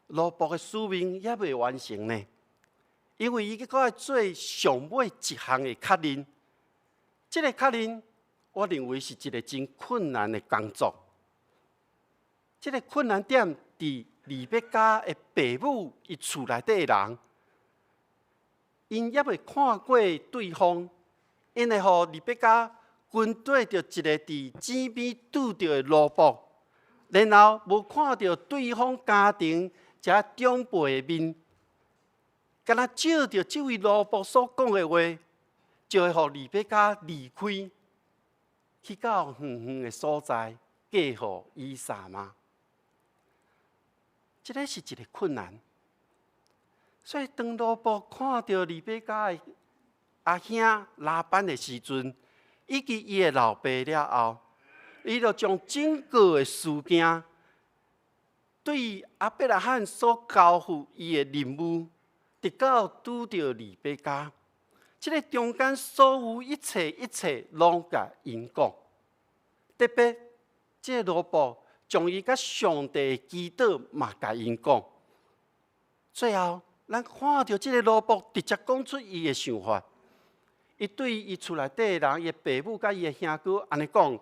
羅伯的使命猶未完成呢，因為伊閣愛做上尾一項的確認。這个確認，我認為是一个真困難的工作。這个困難點佇利百加的爸母伊厝內底的人，𪜶猶未看過對方，𪜶會予利百加跟綴著一个佇井邊拄著的奴僕，然後無看著對方家庭遮長輩的面，敢若照著這位奴僕所講的話，就會予利百加離開，去到遠遠的所在，嫁予以撒嗎？這个是一个困難。所以當奴僕看著利百加的阿兄拉班的時陣，以及伊的老爸了後，伊就將整个的事件對亞伯拉罕所交付伊的任務，直到拄著利百加，這个中間所有一切一切攏共𪜶講。特別這个奴僕將伊佮上帝的祈禱嘛共𪜶講。最後，咱看著這个奴僕直接講出伊的想法。伊對伊厝內底的人，伊的爸母佮伊的兄哥按呢講，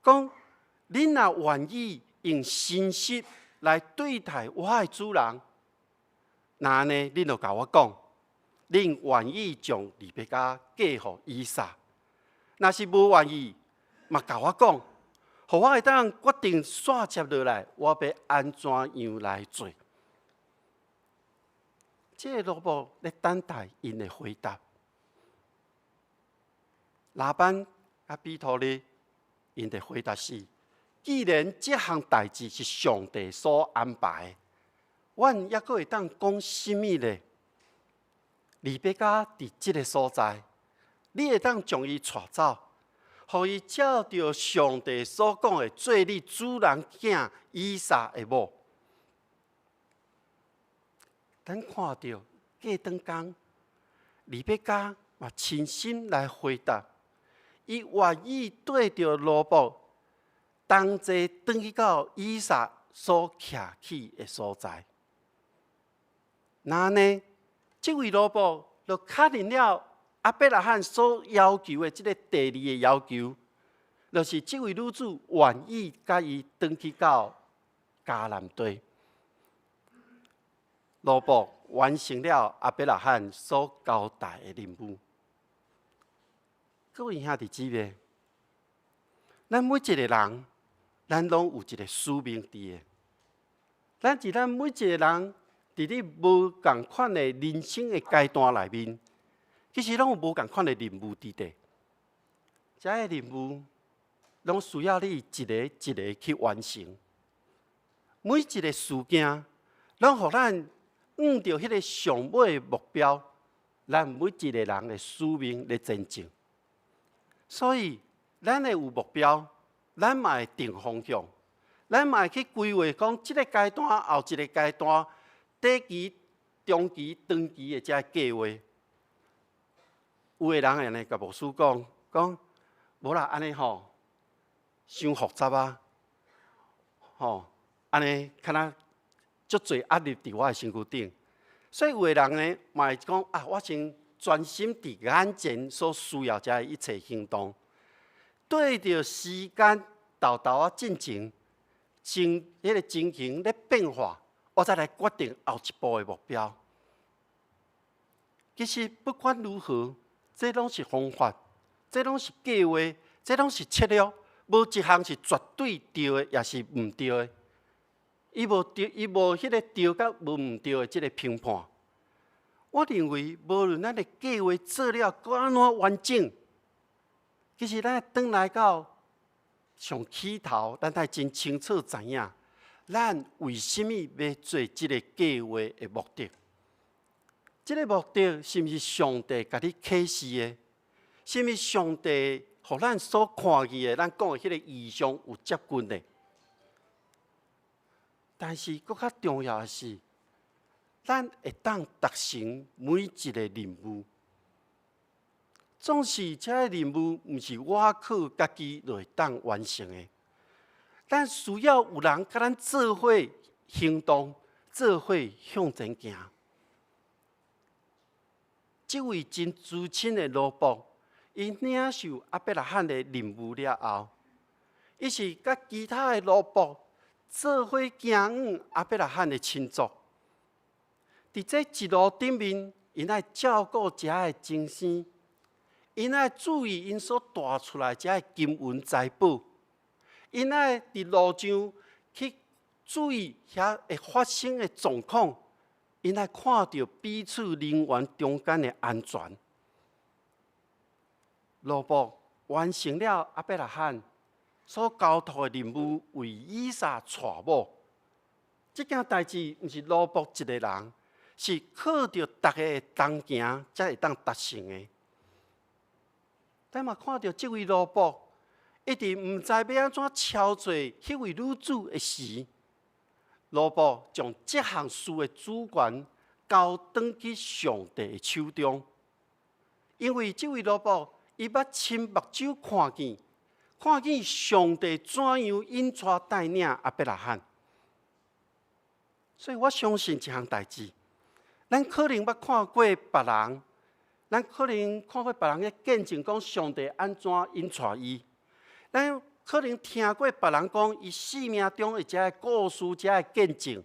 講恁若願意用誠實來對待我的主人，那按呢，恁就共我講，恁願意將利百加嫁予以撒。若是無願意，嘛共我講，予我會當決定煞接落來，我欲按怎樣來做。這个奴僕咧等待𪜶的回答。拉班佮彼土利，𪜶的回答是：既然這項代誌是上帝所安排的，阮猶閣會當講啥物咧？利百加佇這个所在，你會當將伊帶走，予伊照著上帝所講的做你主人囝以撒的某。咱看著過轉工，利百加嘛親身來回答，伊願意綴著奴僕同齊轉去到以撒所徛起的所在。那呢，這位奴僕就確認了亞伯拉罕所要求的這个第二个要求，就是這位女子願意佮伊轉去到迦南地。奴僕完成了亞伯拉罕所交代的任務。各位兄弟姊妹，咱每一个人，咱攏有一个使命佇的。咱佇咱每一个人，佇你無仝款的人生的階段內面，其實攏有無仝款的任務佇底。這个任務，攏需要你一个一个去完成。每一个事件，攏予咱向著彼个上尾目標，咱每一个人的使命咧前進。所以，咱會有目標，咱嘛會定方向，咱嘛會去規劃講，這个階段後一个階段，短期、中期、長期的這个計劃。有的人會按呢共牧師講，講無啦，按呢吼，傷複雜啊，吼，按呢敢若足濟壓力佇我的身軀頂。所以有的人呢，嘛會講啊，我先專心佇眼前所需要這一切行動，對著時間沓沓仔進前，情彼个情形咧變化，我再來決定後一步的目標。其實不管如何，這攏是方法，這攏是計劃，這攏是策略，無一項是絕對對的，抑是毋對的。伊無對，伊無彼个對佮無毋對的這个評判。我認為，無論咱的計劃做了閣按怎完整，其實咱轉來到上起頭，咱愛真清楚知影，咱為啥物欲做這个計劃的目的。這个目的是毋是上帝共你啟示的？是毋是上帝予咱所看見的，咱講的彼个異象有接近的？但是，閣較重要的是，咱會當達成每一个任務。總是這个任務毋是我靠家己就會當完成的。咱需要有人佮咱做伙行動，做伙向前行。這位真資深的奴僕，伊領受亞伯拉罕的任務了後，伊是佮其他的奴僕做伙行往亞伯拉罕的親族。佇這一路頂面，𪜶愛照顧遮的親生，𪜶愛注意𪜶所帶出來遮的金銀財寶，𪜶愛佇路上去注意遐會發生的狀況，𪜶愛看著彼此人員中間的安全。奴僕完成了亞伯拉罕所交託的任務，為以撒娶某。這件代誌毋是奴僕一个人，是靠著逐家同行才會當達成的。咱嘛看著這位奴僕，一直毋知欲按怎超做彼位女子的時，奴僕將這項事的主權交轉去上帝的手中，因為這位奴僕伊捌親目睭看見，看見上帝怎樣引帶帶領亞伯拉罕。所以我相信一項代誌，咱可能捌看過別人，咱可能看過別人咧見證講上帝按怎引帶伊，咱可能聽過別人講伊生命中的這个故事、這个見證。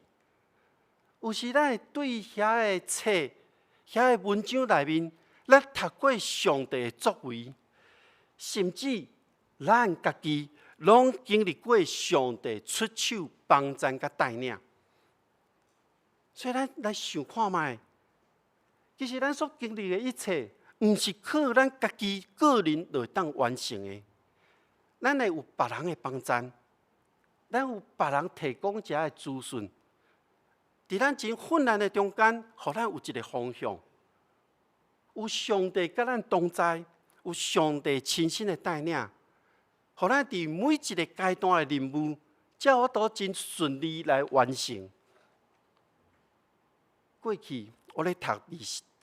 有時咱會對遐个冊、遐个文章內面，咱讀過上帝的作為，甚至咱家己攏經歷過上帝出手幫贊佮帶領。所以咱來想看覓，其實咱所經歷的一切，毋是靠咱家己個人就會當完成的。咱會有別人的幫贊，咱有別人提供這个資訊，佇咱真困難的中間，予咱有一个方向，有上帝佮咱同在，有上帝親身的帶領，予咱佇每一个階段的任務，才有法度真順利來完成。過去我咧讀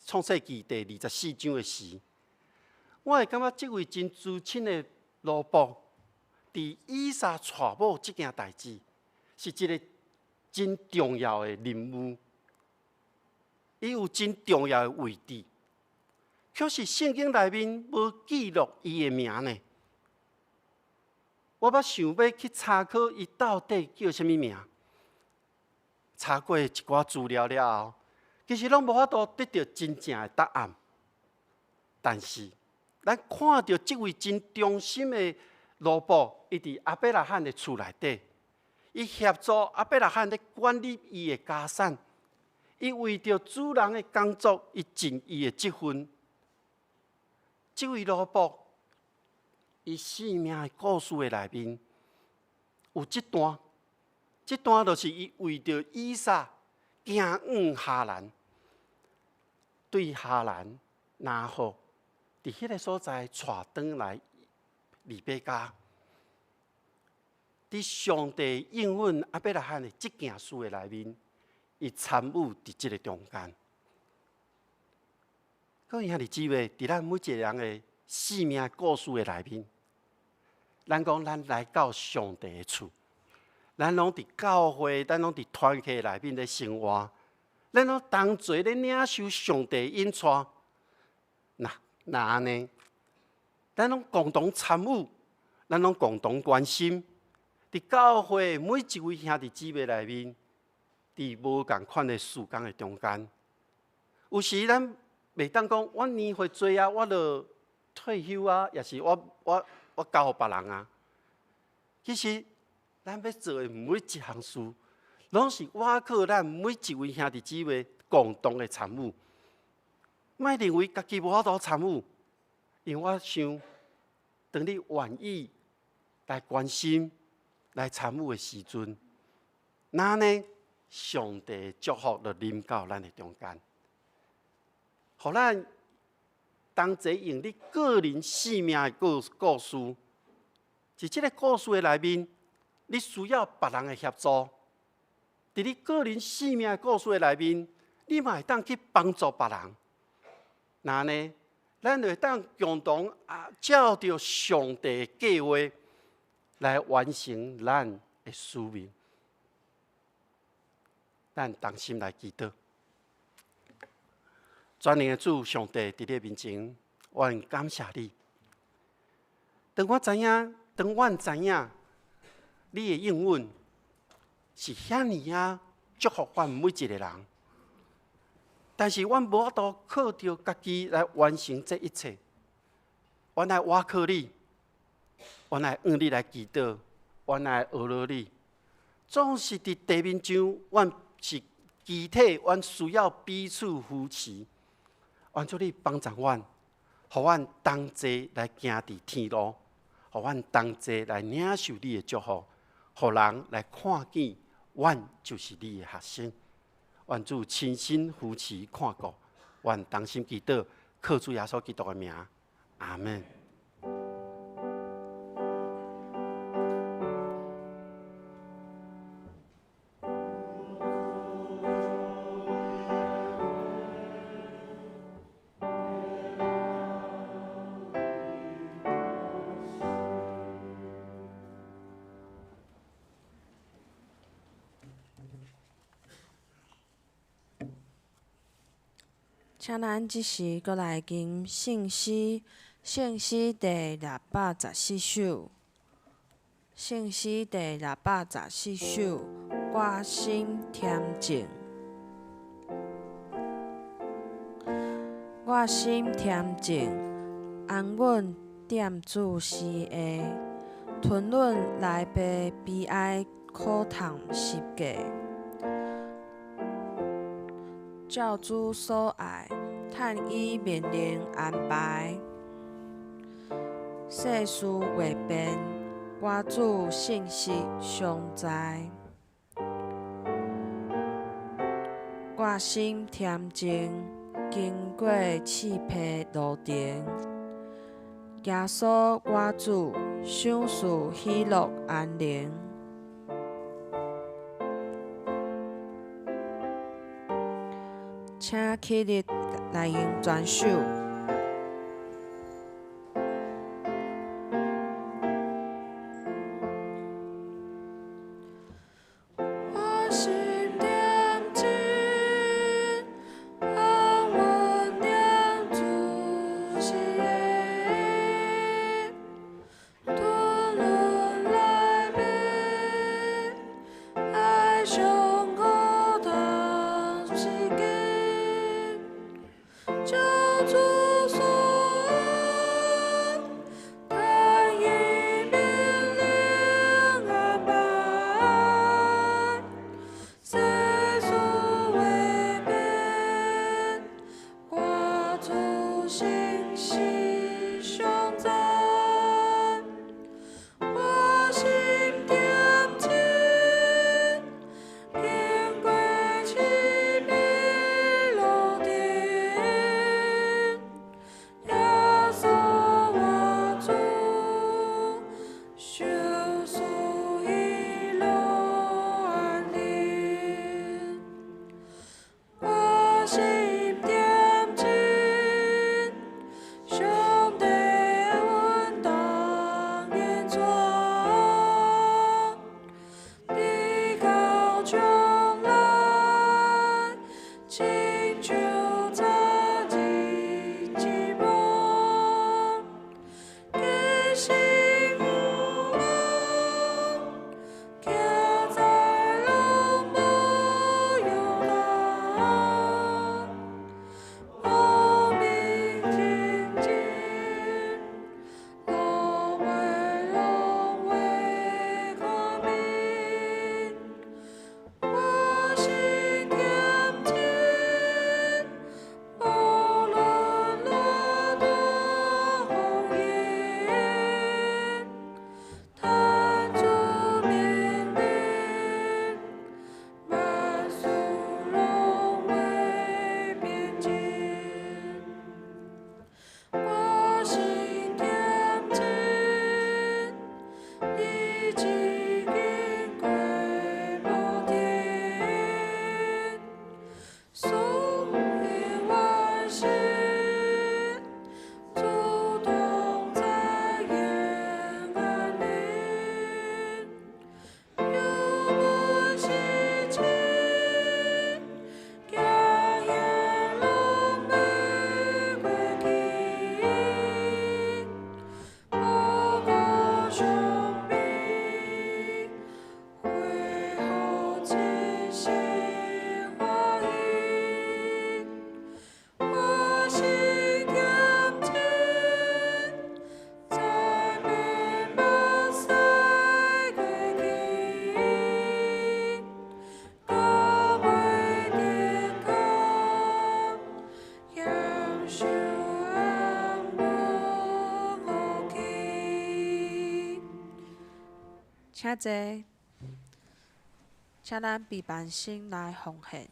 創世記第二十四章的時，我會感覺這位真資深的奴僕，佇以撒娶某這件代誌，是一个真重要的任務，伊有真重要的位置。可是聖經內面無記錄伊的名呢。我捌想欲去查考伊到底叫啥物名，查過一寡資料了後，其實攏無法度得著真正的答案。但是，咱看著這位真忠心的奴僕，伊佇亞伯拉罕的厝內底，伊協助亞伯拉罕咧管理伊的家產，伊為著主人的工作，伊盡伊的職分。這位奴僕，伊生命的故事的內面有這段，這段就是伊為著以撒行往哈蘭，對哈蘭拿鶴佇彼個所在帶轉來利百加，佇上帝應允亞伯拉罕的這件事的內面，伊參與佇這个中間。各位兄弟姊妹，佇咱每一个人的生命故事的內面，咱講咱來到上帝的厝，咱攏佇教會，咱攏佇團契內面咧生活，咱攏同齊咧領受上帝引帶。若若按呢，咱攏共同參與，咱攏共同關心，佇教會每一位兄弟姊妹內面，佇無仝款的事工的中間，有時咱袂當講，我年歲濟啊，我就退休啊，抑是我交予別人啊。其實咱欲做的每一項事，攏是倚靠咱每一位兄弟姊妹共同的參與。莫認為家己無法度參與，因為我想，當你願意來關心、來參與的時陣，那呢，上帝的祝福就臨到咱的中間，予咱同齊用你個人生命的故事，佇這个故事的內面，你需要別人的協助。佇你個人生命的故事的內面，你嘛會當去幫助別人。那呢，咱就會當共同啊，照著上帝的計劃來完成咱的使命。咱同心來祈禱。全能的主上帝，佇你面前，我很感謝你。當阮知影，你的應允是遐爾仔祝福阮每一個人，但是阮無法度靠著家己來完成這一切。阮愛倚靠你，阮愛向你來祈禱，阮愛學落你。總是佇地面上，阮是肢體，阮需要彼此扶持。願主你幫助阮，予阮同齊來行佇天路，予阮同齊來領受你的祝福，予人來看見阮就是你的學生。願主親身扶持看顧，阮同心祈禱，靠主耶穌基督的名，阿們。請咱這時閣來吟聖詩，聖詩第614首，聖詩第614首，我心恬靜，我心恬靜，安穩踮主施下，吞忍來背悲哀苦痛十架，照主所愛，趁伊命令安排。世事未變，我主信實常在。我心恬靜，經過試批路程。耶穌我主，賞賜喜樂安寧。請起立來吟全首。我心恬靜，安穩踮主施下，吞忍來悲哀傷苦痛十架，照主所愛，趁伊命令安排。世事未變，我主信實常在。我心恬靜，經過試悲路程。耶穌我主，賞賜喜樂安寧。我心恬靜，賞請坐，請咱閉班先來奉獻。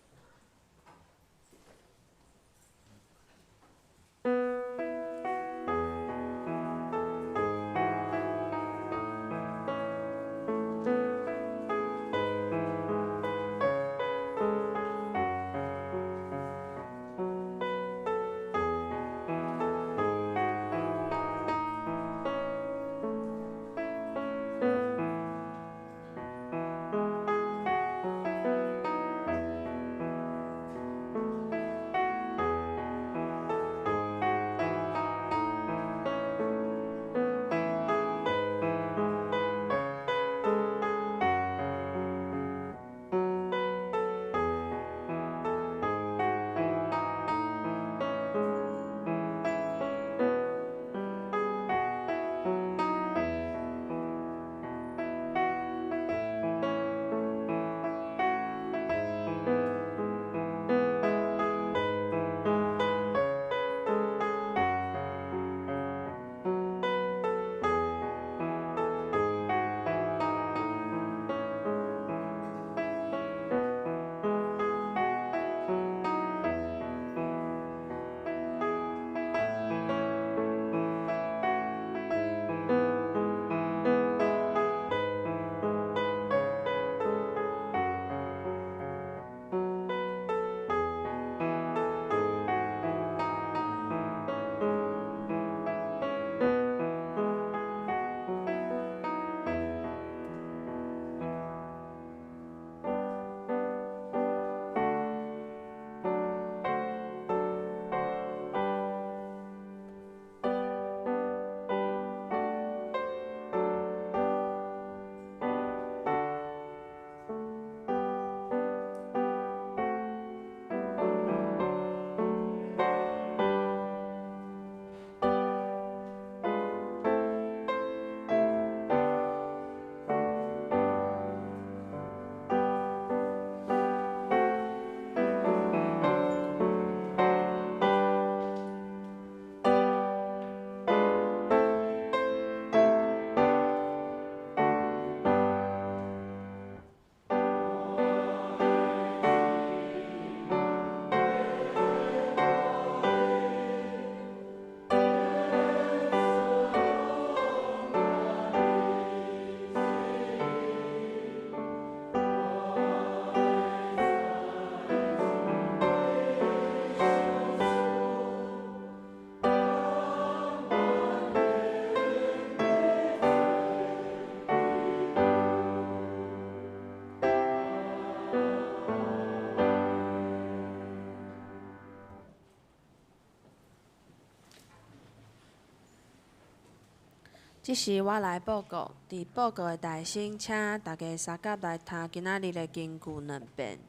這時我來報告，佇報告的台先，請大家相佮來讀今仔日的經句兩遍。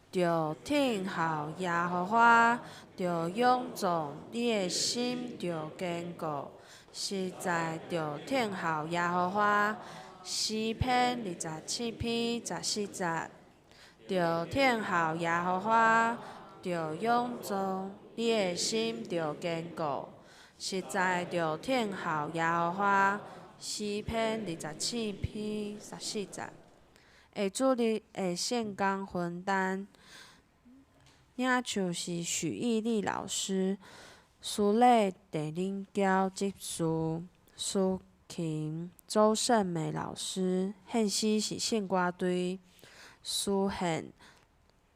著聽候耶和華，著勇壯，你的心著堅固，實在著聽候耶和華。詩篇27篇14節。著聽候耶和華，著勇壯，你的心著堅固。實在著聽候耶和華。詩篇27篇14節。下主日的聖工分擔，領袖是許義立老師，司禮鄭林嬌執事，司琴周勝美老師，獻詩是聖歌隊，司獻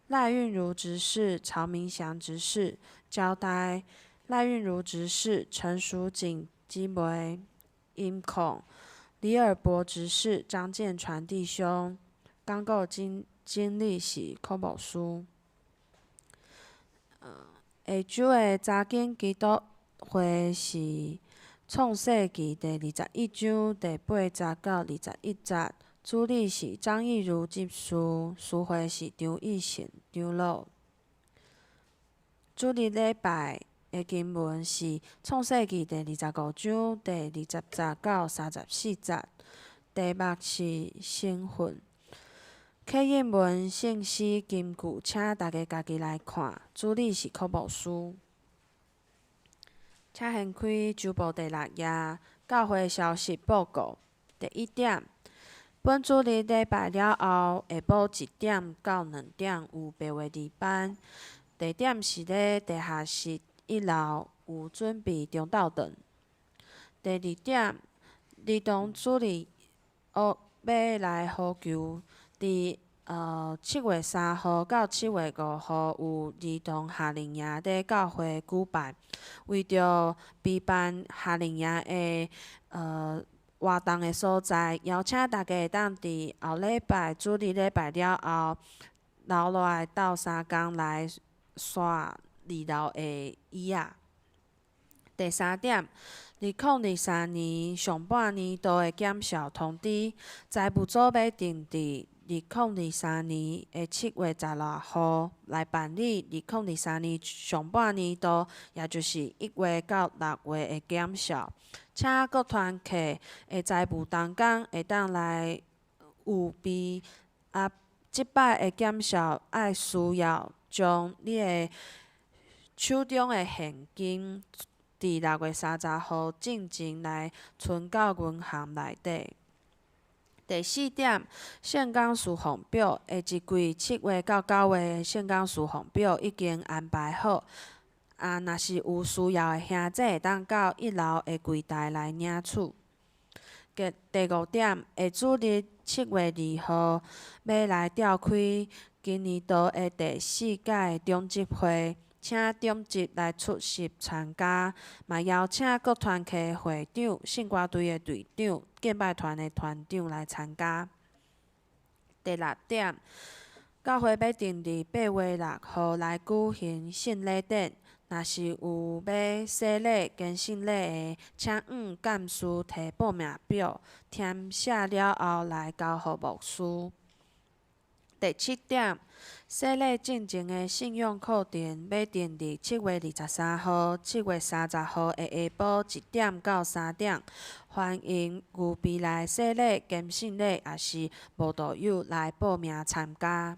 賴韻如執事、曹明祥執事，招待賴韻如執事、陳淑錦姊妹，音控李爾博執事、張建傳弟兄，講稿經經理是柯牧師。下週的查經祈禱會是創世記第21章第8節到21節，主理是張義如執事，司會是張義成長老。主日禮拜的經文是創世記第25章第20節到34節，題目是身份。啟應文聖詩金句，請大家家己來看。主理是柯牧師。請掀開週報第6頁，教會消息報告。第一點，本主日礼拜了后，下晡1点到2点有白话字班，地点是咧地下室一楼，有准备中昼顿。第二点，儿童主日学欲来呼求，伫7月3号到7月5号有儿童夏令营咧教会举办，为著备办夏令营的活动的所在，邀请大家会当伫后礼拜主日礼拜了后，留落来斗相共来刷二楼的椅仔。第三点，2023年上半年度的检校通知，财务组欲定伫2023年的7月16号来办理2023年上半年度，也就是1月到6月的检校，请各团契的财务同工会当来预备。啊，这摆的检校爱需要将你的手中的现金，伫6月30号进前来存到银行内底。第四点，圣工事奉表，下一季7月到9月的圣工事奉表已经安排好。啊，若是有需要的兄弟，会当到一楼的柜台来领取。第五点，下主日7月2号欲来召开今年度的第四届长执会，请长执来出席参加，嘛邀请各团契会长、圣歌队的队长、敬拜团的团长来参加。第六点，教会欲定伫8月6号来举行圣礼典，若是有欲洗礼、坚信礼的，请向干事提报名表，填写了后来交予牧师。第七点，洗礼进前的信仰课程欲定伫7月23号、7月30号的下晡1点到3点，欢迎预备来洗礼、坚信礼，抑是慕道友来报名参加。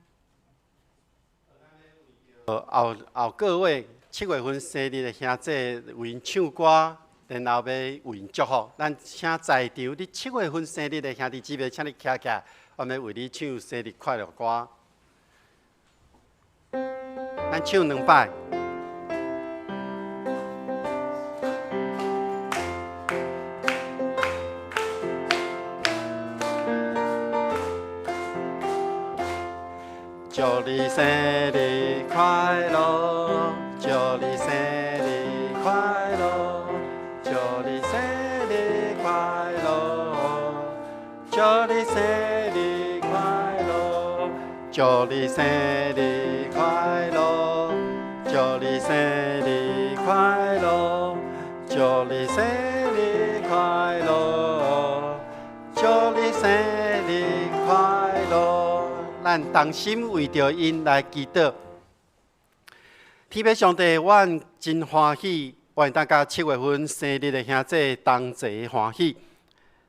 后后个月7月份生日的兄弟为𪜶唱歌，然后欲为𪜶祝福。咱请在场你七月份生日的兄弟姊妹，请你徛起来，我欲为你唱生日快乐歌。咱唱两摆。祝你生日快乐，祝你生日快乐，祝你生日快乐，祝你生日快乐，祝你生日快乐，祝你生日快乐，祝你生日快乐，祝你生日快乐。咱同心为著𪜶来祈祷。天父上帝，阮真欢喜，阮当佮七月份生日的兄弟同齐欢喜。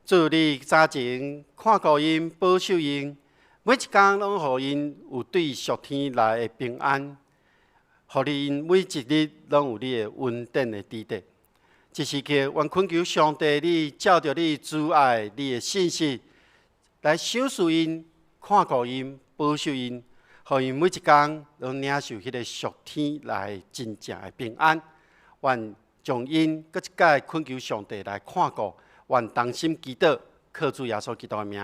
主你早前看顾𪜶，保守𪜶，每一工拢予𪜶有对属天来的平安，予𪜶每一日拢有你的恩典的伫底。这时刻，阮恳求上帝，你照著你慈爱、你的信实来赏赐𪜶。看顾𪜶，保守𪜶，予𪜶每一工拢领受彼个属天来真正的平安。愿将𪜶阁一摆恳求上帝来看顾，愿同心祈祷，靠主耶稣基督的名，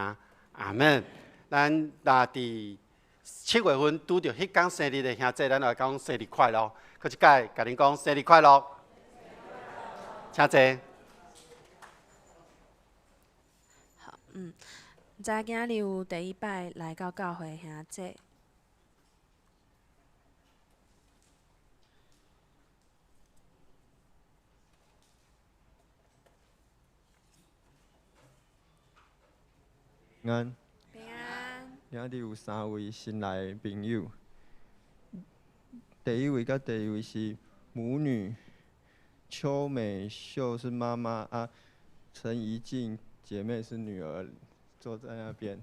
阿门。咱若伫七月份拄著彼工生日的兄弟，咱来讲生日快乐。阁一摆共恁讲生日快乐，请坐。好，嗯。毋知今日有第一摆来到教会的兄弟。平安。平安。今日有三位新来的朋友。第一位佮第二位是母女，邱美秀是妈妈啊，陈怡静姐妹是女儿。坐在那边，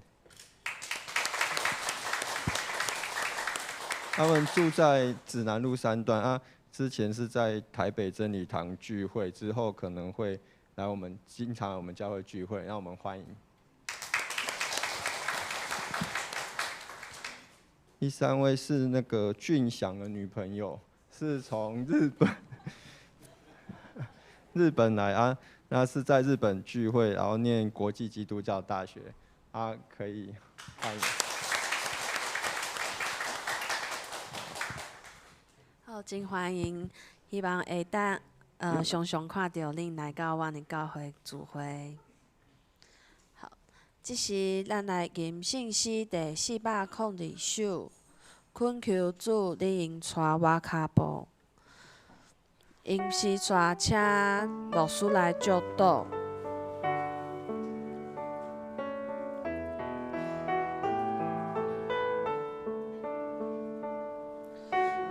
他们住在指南路3段啊。之前是在台北真理堂聚会，之后可能会来我们经常我们教会聚会，让我们欢迎。第三位是那個俊祥的女朋友，是從日本來啊，那是在日本聚會，然後念國際基督教大學，啊，可以歡迎。好，真歡迎，希望會當常常看著恁來到阮的教會聚會。好，這時咱來吟聖詩第402首，懇求主，你用帶我跤步。𪜶是帶請牧師來祝禱。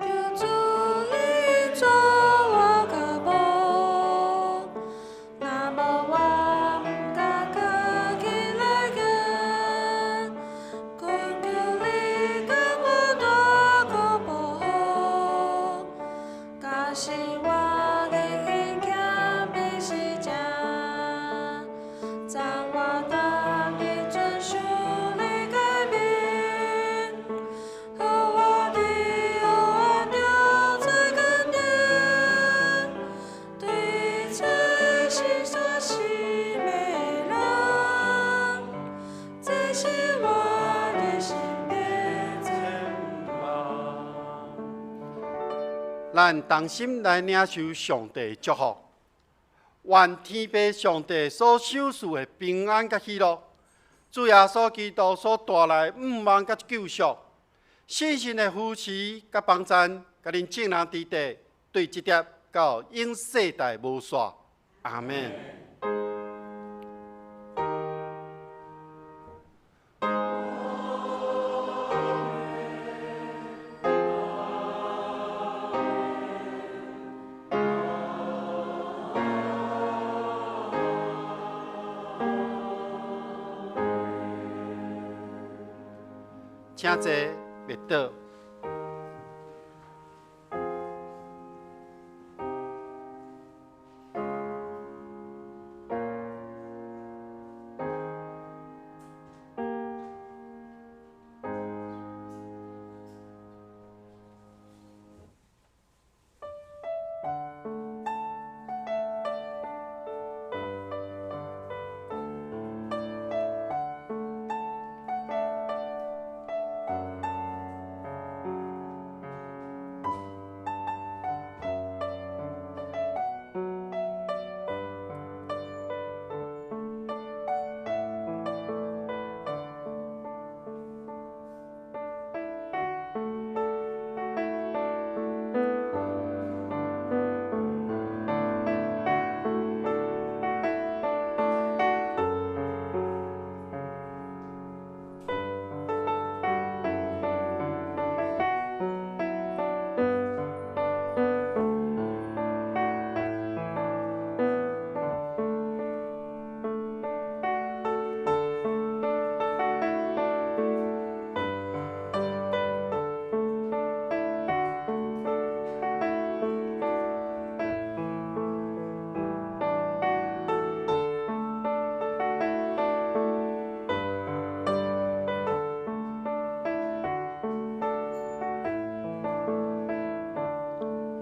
求主你帶我跤步，若無我毋敢家己來行，懇求你共我大個保護，假使我的行欠比是正，昨我逐日遵守你誡命，予我佇黑暗中做堅定，對這是啥是迷人，這是我的心的展望。咱同心來領受上帝的祝福，願天父上帝所賞賜的平安佮喜樂，主耶穌基督所帶來的盼望佮救贖，聖神的扶持佮幫贊，佮恁眾人佇地，對這粒到永世代無煞。阿們。請坐，默禱。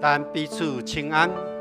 咱彼此請安。